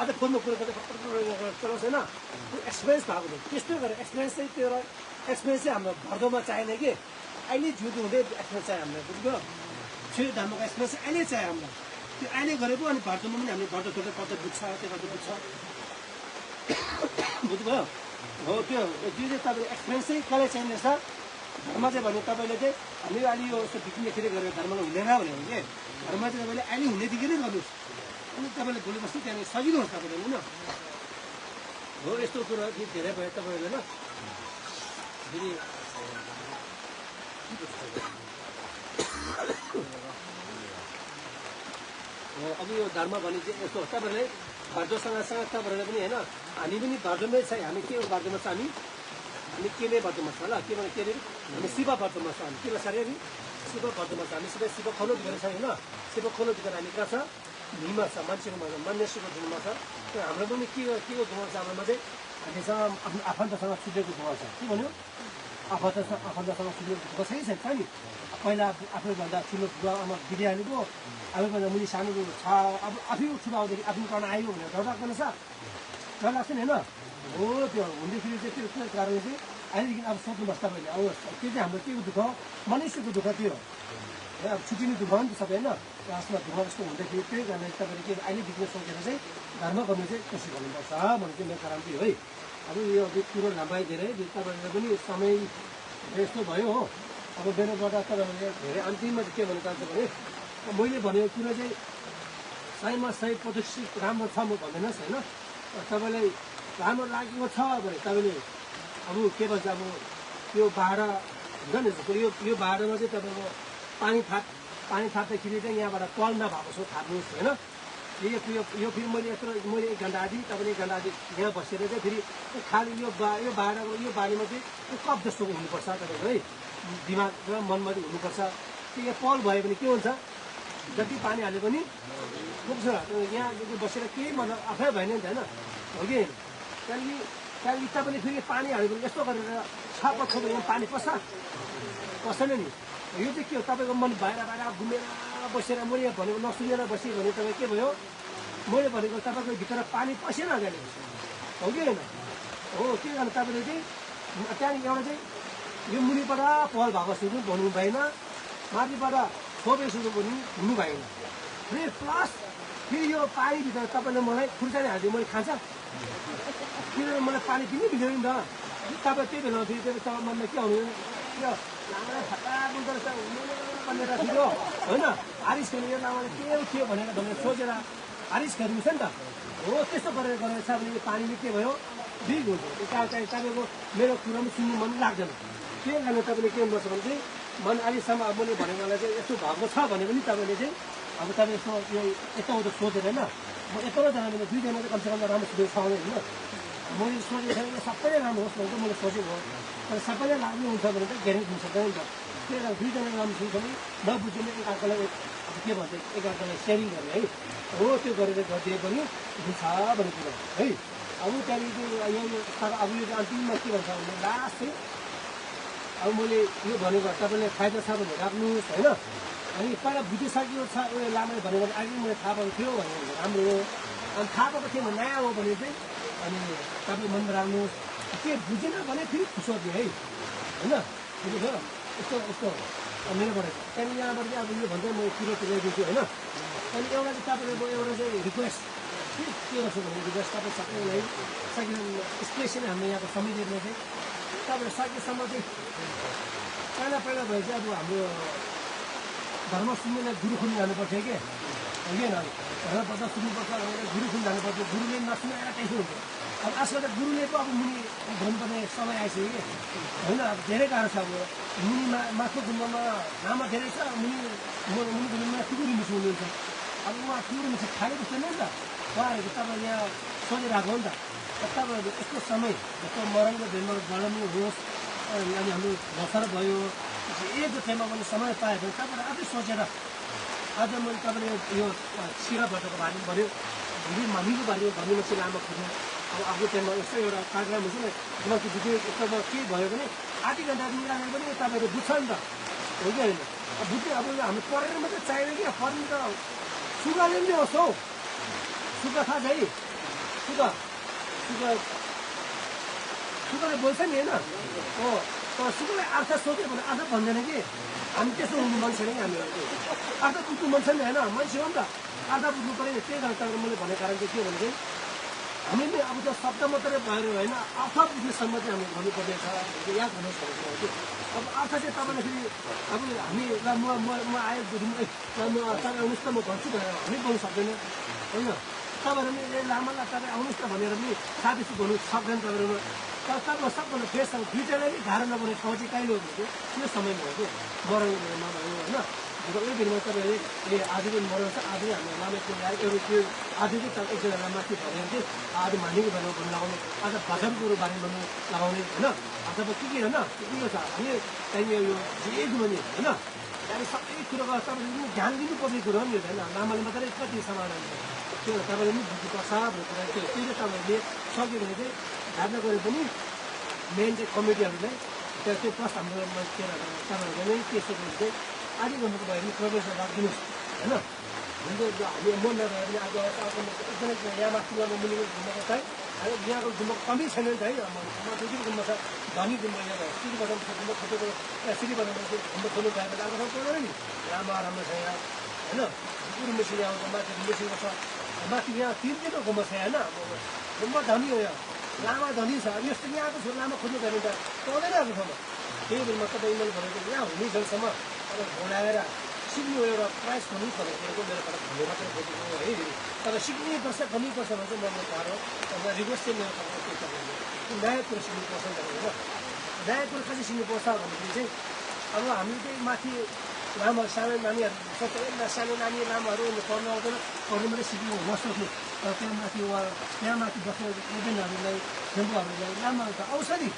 आज फोनमा कुरो चलाउँछ होइन एक्सपिरियन्स भएको थियो त्यस्तो गरेर एक्सपिरियन्स चाहिँ त्यो एक्सपिरियन्स चाहिँ हाम्रो भर्दोमा चाहिने कि अहिले जुदो हुँदै एक्सपिरियन्स चाहियो हामीलाई बुझ्यो छिटो धामको एक्सपिरियन्स चाहिँ अहिले चाहियो हामीलाई त्यो अहिले गरेको अनि भर्दोमा पनि हामीले भर्दो थोरै कता बुझ्छ त्यो कता बुझ्छ बुझ्नुभयो हो त्यो चाहिँ तपाईँले एक्सपिरियन्स चाहिँ कहिले चाहिने छ धर्म चाहिँ भने तपाईँले चाहिँ हामीले अहिले यो यस्तो बिक्रीदेखि गरेर धर्मले हुँदैन भने कि धर्म चाहिँ तपाईँले अहिले हुनेदेखि नै गर्नुहोस् अनि तपाईँले भोलि बस्नु त्यहाँनिर सजिलो हुन्छ तपाईँले होइन हो यस्तो कुरो धेरै भयो तपाईँहरूले ल फेरि अब यो धर्म भने चाहिँ यस्तो हो तपाईँहरूले भर्दोसँग तपाईँहरूले पनि होइन हामी पनि भर्दोमै छ हामी के भर्दोमा छ हामी केले भर्दोमा छ ल के भने के अरे हामी शिव भर्दोमा छ हामी के भन्छ अरे शिव भर्दोमा छ हामी सबै शिव खोलो दिएर छ होइन शिव खोलो दिएर हामी कहाँ छ भीमा छ मान्छेको मान्यश्रीको धुनमा छ त्यो हाम्रो पनि के को धुमा छ हाम्रोमा चाहिँ हामीसँग आफ्नो आफन्तसँग छुटेको धुमा छ के भन्यो आफन्तसँग छुटेको धुमा छ कि छैन नि पहिला आफूभन्दा ठुलो बुवा आमा बिरालीको आफूभन्दा मुनि सानो छ अब आफै ठुलो आउँदाखेरि आफ्नो कारण आयो भनेर डर लाग्दैन छ डर लाग्छ नि होइन हो त्यो हुँदाखेरि चाहिँ त्यो कारणले चाहिँ अहिलेदेखि अब सोध्नुपर्छ तपाईँले अब त्यो चाहिँ हाम्रो के को दुःख मनुष्यको दुःख त्यो अब छुट्टिने दुःख नि त सबै होइन लास्टमा दुःख जस्तो हुँदाखेरि त्यही कारणले तपाईँले के अहिलेदेखि सोचेर चाहिँ धर्म गर्नु चाहिँ कोसिस गर्नुपर्छ भन्ने चाहिँ मेरो कारण चाहिँ है अब यो कुरो लामो धेरै तपाईँले पनि समय यस्तो भयो हो अब मेरोबाट तपाईँहरूले धेरै अन्तिममा चाहिँ के भन्न चाहन्छु भने मैले भनेको कुरो चाहिँ सहीमा सही पदक्षेप राम्रो छ म भन्दैनस् होइन तपाईँलाई राम्रो लागेको छ भने तपाईँले अब के भन्छ अब यो भाडा हुन्छ नि जस्तो यो भाडामा चाहिँ तपाईँको पानी थाप्दाखेरि चाहिँ यहाँबाट कल नभएको छ थाप्नुहोस् होइन यो फेरि मैले यत्रो मैले 1 घन्टा आदि तपाईँले 1 घन्टा आदि यहाँ बसेर चाहिँ फेरि खालि यो भाडाको यो बारीमा चाहिँ कप जस्तो हुनुपर्छ तपाईँको है दिमाग र मनमा चाहिँ हुनुपर्छ त्यो यहाँ पल भयो भने के हुन्छ जति पानी हाले पनि पुग्छ यहाँ बसेर केही मतलब आफै भएन नि त होइन हो कि त्यहाँदेखि तपाईँले फेरि पानी हाल्यो भने यस्तो गरेर छापा छोपेर यहाँ पानी पस्दैन नि यो चाहिँ के हो तपाईँको मन बाहिर घुमेर बसेर मैले भनेको नसुनेर बसेँ भने तपाईँ के भयो मैले भनेको तपाईँको भित्र पानी पसेन जाने हो कि होइन हो के गर्नु तपाईँले चाहिँ त्यहाँदेखि एउटा चाहिँ यो मुनिबाट पहल भएको सुरु भन्नु भएन माथिबाट छोपे सुरु पनि हुनु भएन फेरि प्लस फेरि यो पानीभित्र तपाईँले मलाई खुर्सानी हालिदियो मैले खान्छ किनभने मलाई पानी किनै भित्र नि त तपाईँ त्यही बेला फेरि त्यो तपाईँ मनमा के आउनु त्यो लामालाई फटा बुझ्दो रहेछ भनेर थियो होइन हारिस खेल्ने यो लामाले के थियो भनेर सोचेर हारिस खेल्नु छ नि त हो त्यस्तो गरेर गरेछ भने यो पानीले के भयो बिग हुन्छ त्यो तपाईँको मेरो कुरा पनि सुन्नु मन लाग्दैन त्यही कारण तपाईँले के गर्नुपर्छ भने चाहिँ मन अहिलेसम्म अब मैले भनेकोलाई चाहिँ यस्तो भएको छ भने पनि तपाईँले चाहिँ अब तपाईँ यसो यो यताउता सोचेर होइन म यत्रोजना भने दुईजना चाहिँ कमसेकम राम्रोसित छ होइन मैले सोचेको छैन सबैले राम्रो होस् भनेर मैले सोचेको हो तर सबैले लाग्ने हुन्छ भने त ग्यारेन्टी हुन सक्दैन नि त त्यही कारण दुईजना राम्रो छ भने नबुझ्ने एकअर्कालाई अब के भन्छ एकअर्कालाई सेयरिङ गर्ने है हो त्यो गरेर गरिदिए पनि हुन्छ भन्ने कुरा है अब त्यहाँदेखि यो अब यो अन्तिममा के भन्छ भने लास्ट चाहिँ अब मैले यो भनेको तपाईँले फाइदा छ भने राख्नुहोस् होइन अनि पहिला बुझिसकेको छ उयो लामो भनेको भने अघि मैले थाहा पाएको थियो भने राम्रो हो अनि थाहा पाएको थियो भने नयाँ हो भने चाहिँ अनि तपाईँ मनमा राख्नुहोस् के बुझेन भने फेरि खुसोद्यो है होइन बुझ्नुभयो यस्तो यस्तो मेरोबाट त्यहाँदेखि यहाँबाट चाहिँ अब यो भन्दै म कुरो पुऱ्याइदिन्छु होइन अनि एउटा चाहिँ तपाईँले एउटा चाहिँ रिक्वेस्ट के गर्छु भने रिक्वेस्ट तपाईँ सबैलाई सकेसम्म स्पेसली हाम्रो यहाँको समितिले चाहिँ तपाईँहरू सकेसम्म चाहिँ पहिला भए चाहिँ अब हाम्रो धर्म सुन्नेलाई गुरुकुल जानुपर्छ कि होइन धर्मप्रचार सुन्नुपर्छ गुरुकुल जानुपर्छ गुरुले नसुनाएर टेन्सन हुन्छ अब आजकल त गुरुले पो अब मुनि भन्नुपर्ने समय आइसक्यो कि होइन अब धेरै गाह्रो छ अब मुनि माथिल्लो गुम्बामा लामा धेरै छ मुनि गुम्बामा टुकुरी मिसो हुनुहुन्छ अब उहाँ टुकुरी मिसो खाने जस्तो नै त उहाँहरूको तपाईँ यहाँ सोधिरहेको हो नि त तपाईँहरू यस्तो समय जस्तो मरङको भेलमा गराउनु होस् अनि हाम्रो भर्खर भयो एक टाइममा पनि समय पायो भने तपाईँले आफै सोचेर आज मैले तपाईँले यो सिरा भटको बारेमा भन्यो मिठो बारेमा भन्ने मान्छे लामो खोज्नु अब आफ्नो टाइममा यस्तो एउटा कार्यक्रम हुन्छ नि किनकि भिडियो यस्तोमा के भयो भने आधी घन्टा मिलाएर पनि तपाईँहरू बुझ्छ नि त हो कि होइन बुझ्ने अब हाम्रो पढेर मात्रै चाहिँदैन कि पढ्नु त सुगाले पनि होस् हौ सुगा थाहा छ है सुगाले बोल्छ नि होइन हो तर सुगालाई अर्थ सोध्यो भने अर्थ भन्दैन कि हामी त्यस्तो हुनु मन छैन कि हामीहरू अर्थ बुझ्नु मन छैन होइन मान्छे हो नि त अर्थ बुझ्नु पऱ्यो नि त्यही कारण तपाईँको मैले भनेको कारण चाहिँ के भने चाहिँ हामीले अब त्यो शब्द मात्रै भएर होइन अर्थ बुझ्नेसम्म चाहिँ हामीले भन्नुपर्नेछ याद गर्नुहोस् भनेको कि अब अर्थ चाहिँ तपाईँले फेरि अब हामी ल म आयो तपाईँ आउनुहोस् त म भन्छु भनेर हामी बोल्नु सक्दैन होइन तपाईँहरू पनि लामालाई तपाईँ आउनुहोस् त भनेर पनि साथी भन्नु सक्दैन तपाईँहरू तर तपाईँको सबभन्दा बेस्ट फ्युचरलाई पनि गाह्रो नपर्ने ठाउँ चाहिँ कहिले हो भने त्यो समयमा हो कि मरङमा भयो होइन यो बेलामा तपाईँहरूले आज पनि मरङ छ आज पनि हाम्रो लामाको एउटा त्यो आज चाहिँ तपाईँ एकजना माथि भनेर चाहिँ आज मानिको बारेमा भन्नु लगाउने आज भजनको बारेमा भन्नु लगाउने होइन अथवा के होइन के छ हामी त्यहाँनिर यो जे भने होइन त्यहाँदेखि सबै कुरोको तपाईँले पनि ध्यान दिनुपर्ने कुरो हो नि होइन लामाले मात्रै कति समाधान छ त्यो तपाईँले पनि बुझ्नुपर्छ भन्ने कुरा चाहिँ त्यही तपाईँहरूले सक्यो भने चाहिँ धारणा गरे पनि मेन चाहिँ कमिटीहरूलाई त्यो प्लस हाम्रो तपाईँहरूले नै त्यसो गरी चाहिँ आधी घन्टाको भयो भने प्रोग्रेसमा राखिदिनुहोस् होइन हामी मन नभए पनि आज एकदमै यहाँ माथि गर्न मिलेको गुम्बाको चाहिँ अब यहाँको गुम्बा कमी छैन नि त है दुई गुम्बा छ धनी गुम्बा यहाँ सिटी बजारमा छ गुम्बा खोटेको सिटी बजारमा गुम्बा खोल्नु गएर अर्को ठाउँ पर्दैन नि लामा राम्रो छ यहाँ होइन गुरु मेसिन आउँछ माथि मेसिनको छ माथि यहाँ तिनवटा गुम्बा छ होइन गुम्बा धनी हो यहाँ लामा धनी छ यस्तो यहाँको छोरा लामा खोज्नु गयो भने त पाउँदैन अर्को ठाउँमा त्यही बेला तपाईँ मैले भनेको यहाँ हुने जलसम्म तपाईँ भोलाएर सिक्नु एउटा प्राइस भन्नुपर्ने कुरोको मेरो पास भन्ने मात्रै खोजेको हो है तर सिक्नैपर्छ गर्नैपर्छ भने चाहिँ मलाई गाह्रो तर रिक्वेस्ट चाहिँ मेरो तपाईँ के नयाँ कुरो सिक्नुपर्छ होइन नयाँ कुरो कसरी सिक्नुपर्छ भनेदेखि चाहिँ अब हामीले चाहिँ माथि लामा सानो नानीहरू सोध्छ सानो नानी लामाहरू पढ्नु आउँदैन पढ्नु मात्रै सिक्नु नसोच्नु तर त्यहाँ माथि बस्ने एजेन्टहरूलाई खेम्बुहरूलाई लामाहरू त आउँछ नि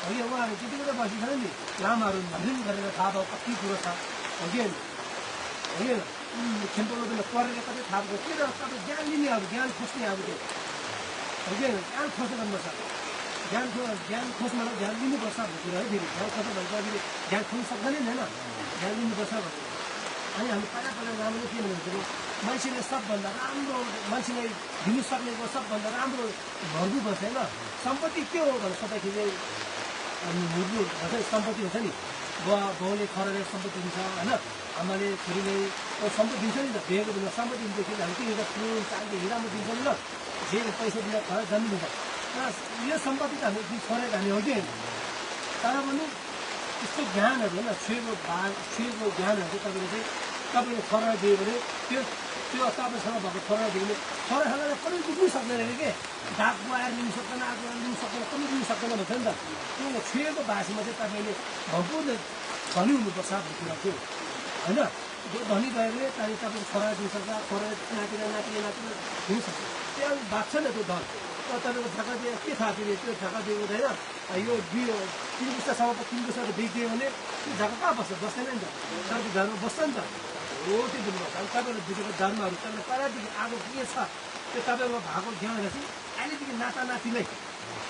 होइन उहाँहरू त्यति बेला बसिन्छ नि लामाहरू भ्यालिङ गरेर थाहा भयो कति कुरो छ होइन होइन खेम्पोलो बेला पढेर कतै थाहा भएको के त तपाईँ ज्ञान लिने अब ज्ञान खोज्ने अब त्यो होइन ज्ञान खोज्नु गर्नुपर्छ ज्ञान खोज्न ध्यान लिनुपर्छ भन्ने कुरा है फेरि ज्ञान खोज्नु भनेको अहिले ज्ञान खोज्नु सक्दैन नि होइन ध्यान लिनुपर्छ भन्ने अनि हामी पहिला राम्रो के भन्दाखेरि मान्छेले सबभन्दा राम्रो मान्छेलाई दिनु सक्नेको सबभन्दा राम्रो भर्नु पर्छ होइन सम्पत्ति के हो भनेर सोद्धाखेरि चाहिँ मुर्नु भन्छ सम्पत्ति हुन्छ नि बाउले खरेर सम्पत्ति दिन्छ होइन आमाले छोरीले सम्पत्ति दिन्छ नि त बिहेको बेला सम्पत्ति दिन्छ कि हामी के फुल चाँदी हिरामा दिन्छ नि ल जे पैसा दिँदा खर जमिन हुन्छ यो सम्पत्ति त हामी छोडेको हामी हो कि तर पनि यस्तो ज्ञानहरू होइन छुएको ज्ञानहरू चाहिँ तपाईँले छोरा दियो भने त्यो तपाईँसँग भएको छोरा दियो भने छोरासँग कहिले बुझ्नु सक्दैन अरे के ढाकको आएर लिनु सक्दैन आगो लिनु सक्दैन कहिले लिनु सक्दैन भन्छ नि त त्यो छुएको भाषामा चाहिँ तपाईँले भम्पूर्ण धनी हुनुपर्छ भन्ने कुरा थियो होइन जो धनी भयो भने त्यहाँदेखि तपाईँको छोरा दिनु सक्छ छोरा नातिना दिनु सक्छ त्यो भएको छ नि त्यो धन तपाईँको ढाका दिए के थाहा दिने त्यो ढाका दिएको हुँदैन यो 3 पुस्तासम्म 3 पुस्ताको बेचिदियो भने त्यो ढाका कहाँ बस्छ बस्दैन नि त तपाईँको घरमा बस्छ नि त हो त्यो दिनुपर्छ अब तपाईँले बुझेको धर्महरू तपाईँले पहिलादेखि आएको के छ त्यो तपाईँको भएको ज्ञानहरू चाहिँ अहिलेदेखि नातानातिलाई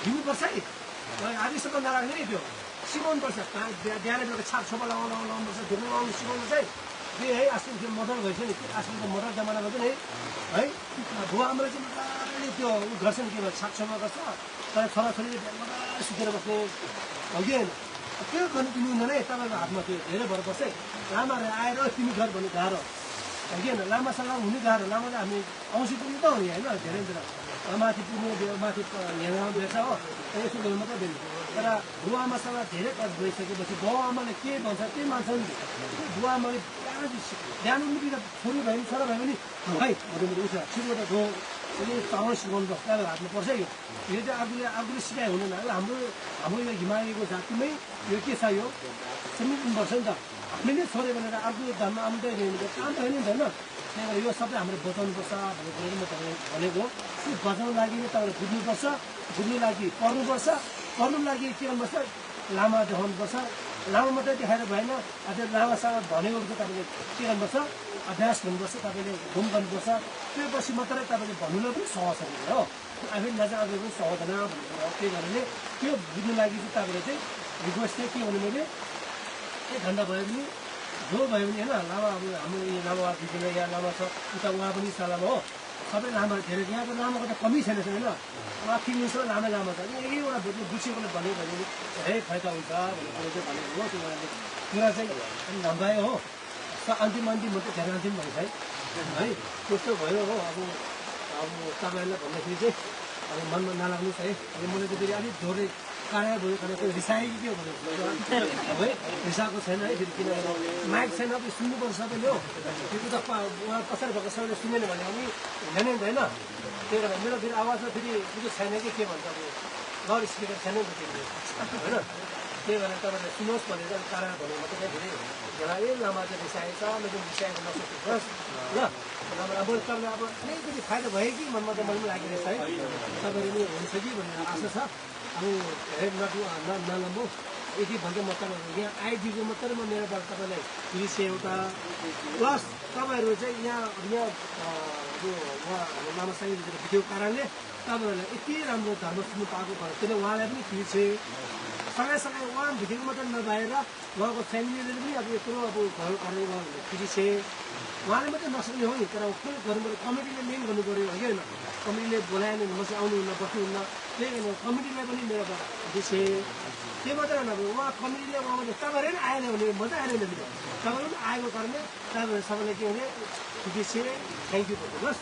दिनुपर्छ है आदिसम्म नराख्ने नि त्यो सिकाउनुपर्छ बिहान बेलुका छाप छोपा लगाउनुपर्छ धुर्नु लगाउनु सिकाउनुपर्छ है त्यो है आजकल त्यो मोडल भएछ नि आजकल त मोडल जमाना भन्छ नि है बुवा आमाले चाहिँ मजाले त्यो उ गर्छ नि के भन्छ छाप छोपा गर्छ तर छोराछोरीले मजाले सुतेर बस्ने हो कि होइन त्यो गर्नु दिनु हुँदैन है तपाईँको हातमा त्यो धेरै भएर बस्छ है लामाहरू आएर तिमी घर भन्नु गाह्रो हो कि होइन लामासँग हुने गाह्रो लामाले हामी औँसी पुग्नु त हो नि होइन धेरैतिर माथि पुग्नु माथि हेर्न बेर्छ हो यसो गर्नु मात्रै दिनु तर बुवा आमासँग धेरै कष्ट गइसकेपछि बाउ आमाले के भन्छ त्यही मान्छ नि बुवा आमाले बिहान उठ्नु छोरी भयो भने छोरा भयो भने है भन्नु उठ छिटोबाट गो चामल सिकाउनु पर्छ त्यहाँबाट हात्नु पर्छ यो चाहिँ आफूले सिकाइ हुँदैन हाम्रो यो हिमालयको जातिमै यो के छ यो सिक्नुपर्छ नि त हामीले छोड्यो भनेर आफ्नो धर्म आउँदै काम त होइन नि त होइन त्यही भएर यो सबै हामीले बचाउनुपर्छ भन्ने कुरो म तपाईँलाई भनेको त्यो बचाउनु लागि नै तपाईँले बुझ्नुपर्छ बुझ्नु लागि पढ्नुपर्छ पढ्नु लागि के गर्नुपर्छ लामा देखाउनुपर्छ लामा मात्रै देखाएर भएन अझ लामासँग भनेको चाहिँ तपाईँले के गर्नुपर्छ अभ्यास गर्नुपर्छ तपाईँले घुम गर्नुपर्छ त्यो पछि मात्रै तपाईँले भन्नुलाई पनि सहज हुने हो आफै नजाँदा पनि सहँदैन भन्ने कुरा हो त्यही कारणले त्यो बुझ्नु लागि चाहिँ तपाईँले चाहिँ रिक्वेस्ट चाहिँ के भन्नु मैले 1 घन्टा भयो भने जो भयो भने होइन लामा अब हाम्रो यो लामा दिदीले यहाँ लामा छ उता उहाँ पनि छ लामा हो सबै लामा धेरै यहाँको लामाको त कमी छैन होइन उहाँ किन्नु छ लामै लामा छ एकैवटा बुझ्नु बुझेकोले भन्यो भने धेरै फाइदा हुन्छ भन्ने कुरो चाहिँ भनेको हो त्यो कारणले कुरा चाहिँ अनि नभए हो अन्तिम मात्रै धेरै अन्तिम भएछ है त्यस्तो भयो हो अब तपाईँहरूलाई भन्दाखेरि चाहिँ अब मनमा नलाग्नुहोस् है अब मैले चाहिँ फेरि अलिक जोडै काँडा भयो त्यो रिसाएको के हो है रिसाएको छैन है फेरि किनभने माइक छैन अब सुन्नुपर्छ सबैले हो त्यो त उहाँ पछाडि भएको सबैले सुनेन भने पनि हुँदैन नि त होइन त्यही भएर मेरो फेरि आवाजमा फेरि बुझ्नु छैन कि के भन्छ अब लड स्पिकर छैन नि त होइन त्यही भएर तपाईँले सुन्नुहोस् भनेर काँडा भन्नु मात्रै धेरै धेरै लामा चाहिँ रिसाएको छ मैले रिसाएको नसक्नुहोस् ल अब तपाईँलाई अब अलिकति फाइदा भयो कि मनमा त मलाई पनि लागिरहेछ है तपाईँले पनि हुन्छ कि भन्ने आशा छ अब धेरै नलम्बु यति भन्दै म तपाईँहरू यहाँ आइदिएको मात्रै म मेरोबाट तपाईँलाई दृश्य एउटा प्लस तपाईँहरू चाहिँ यहाँ अब उहाँ लामा साईले भेटेको कारणले तपाईँहरूलाई यति राम्रो धर्म सुन्नु पाएको भयो त्यसले उहाँलाई पनि पिर्छे सँगै उहाँ भेटेको मात्रै नभएर उहाँको फ्यामिलीले पनि अब यत्रो अब घर गरेर उहाँहरूले पिर्छे उहाँले मात्रै नसक्ने हो नि तर के गर्नु पऱ्यो कमिटीले मेन गर्नु पऱ्यो हो कि होइन कमिटीले बोलाएन भने म चाहिँ आउनुहुन्न बस्नुहुन्न त्यही भएर कमिटीलाई पनि मेरोबाट दिसे त्यो मात्रै होइन अब उहाँ कमिटीले उहाँले तपाईँहरू पनि आएन भने म चाहिँ आएन भने तपाईँहरू पनि आएको कारणले तपाईँहरू सबैलाई के भने दिसे थ्याङ्क यू भन्नुहोस्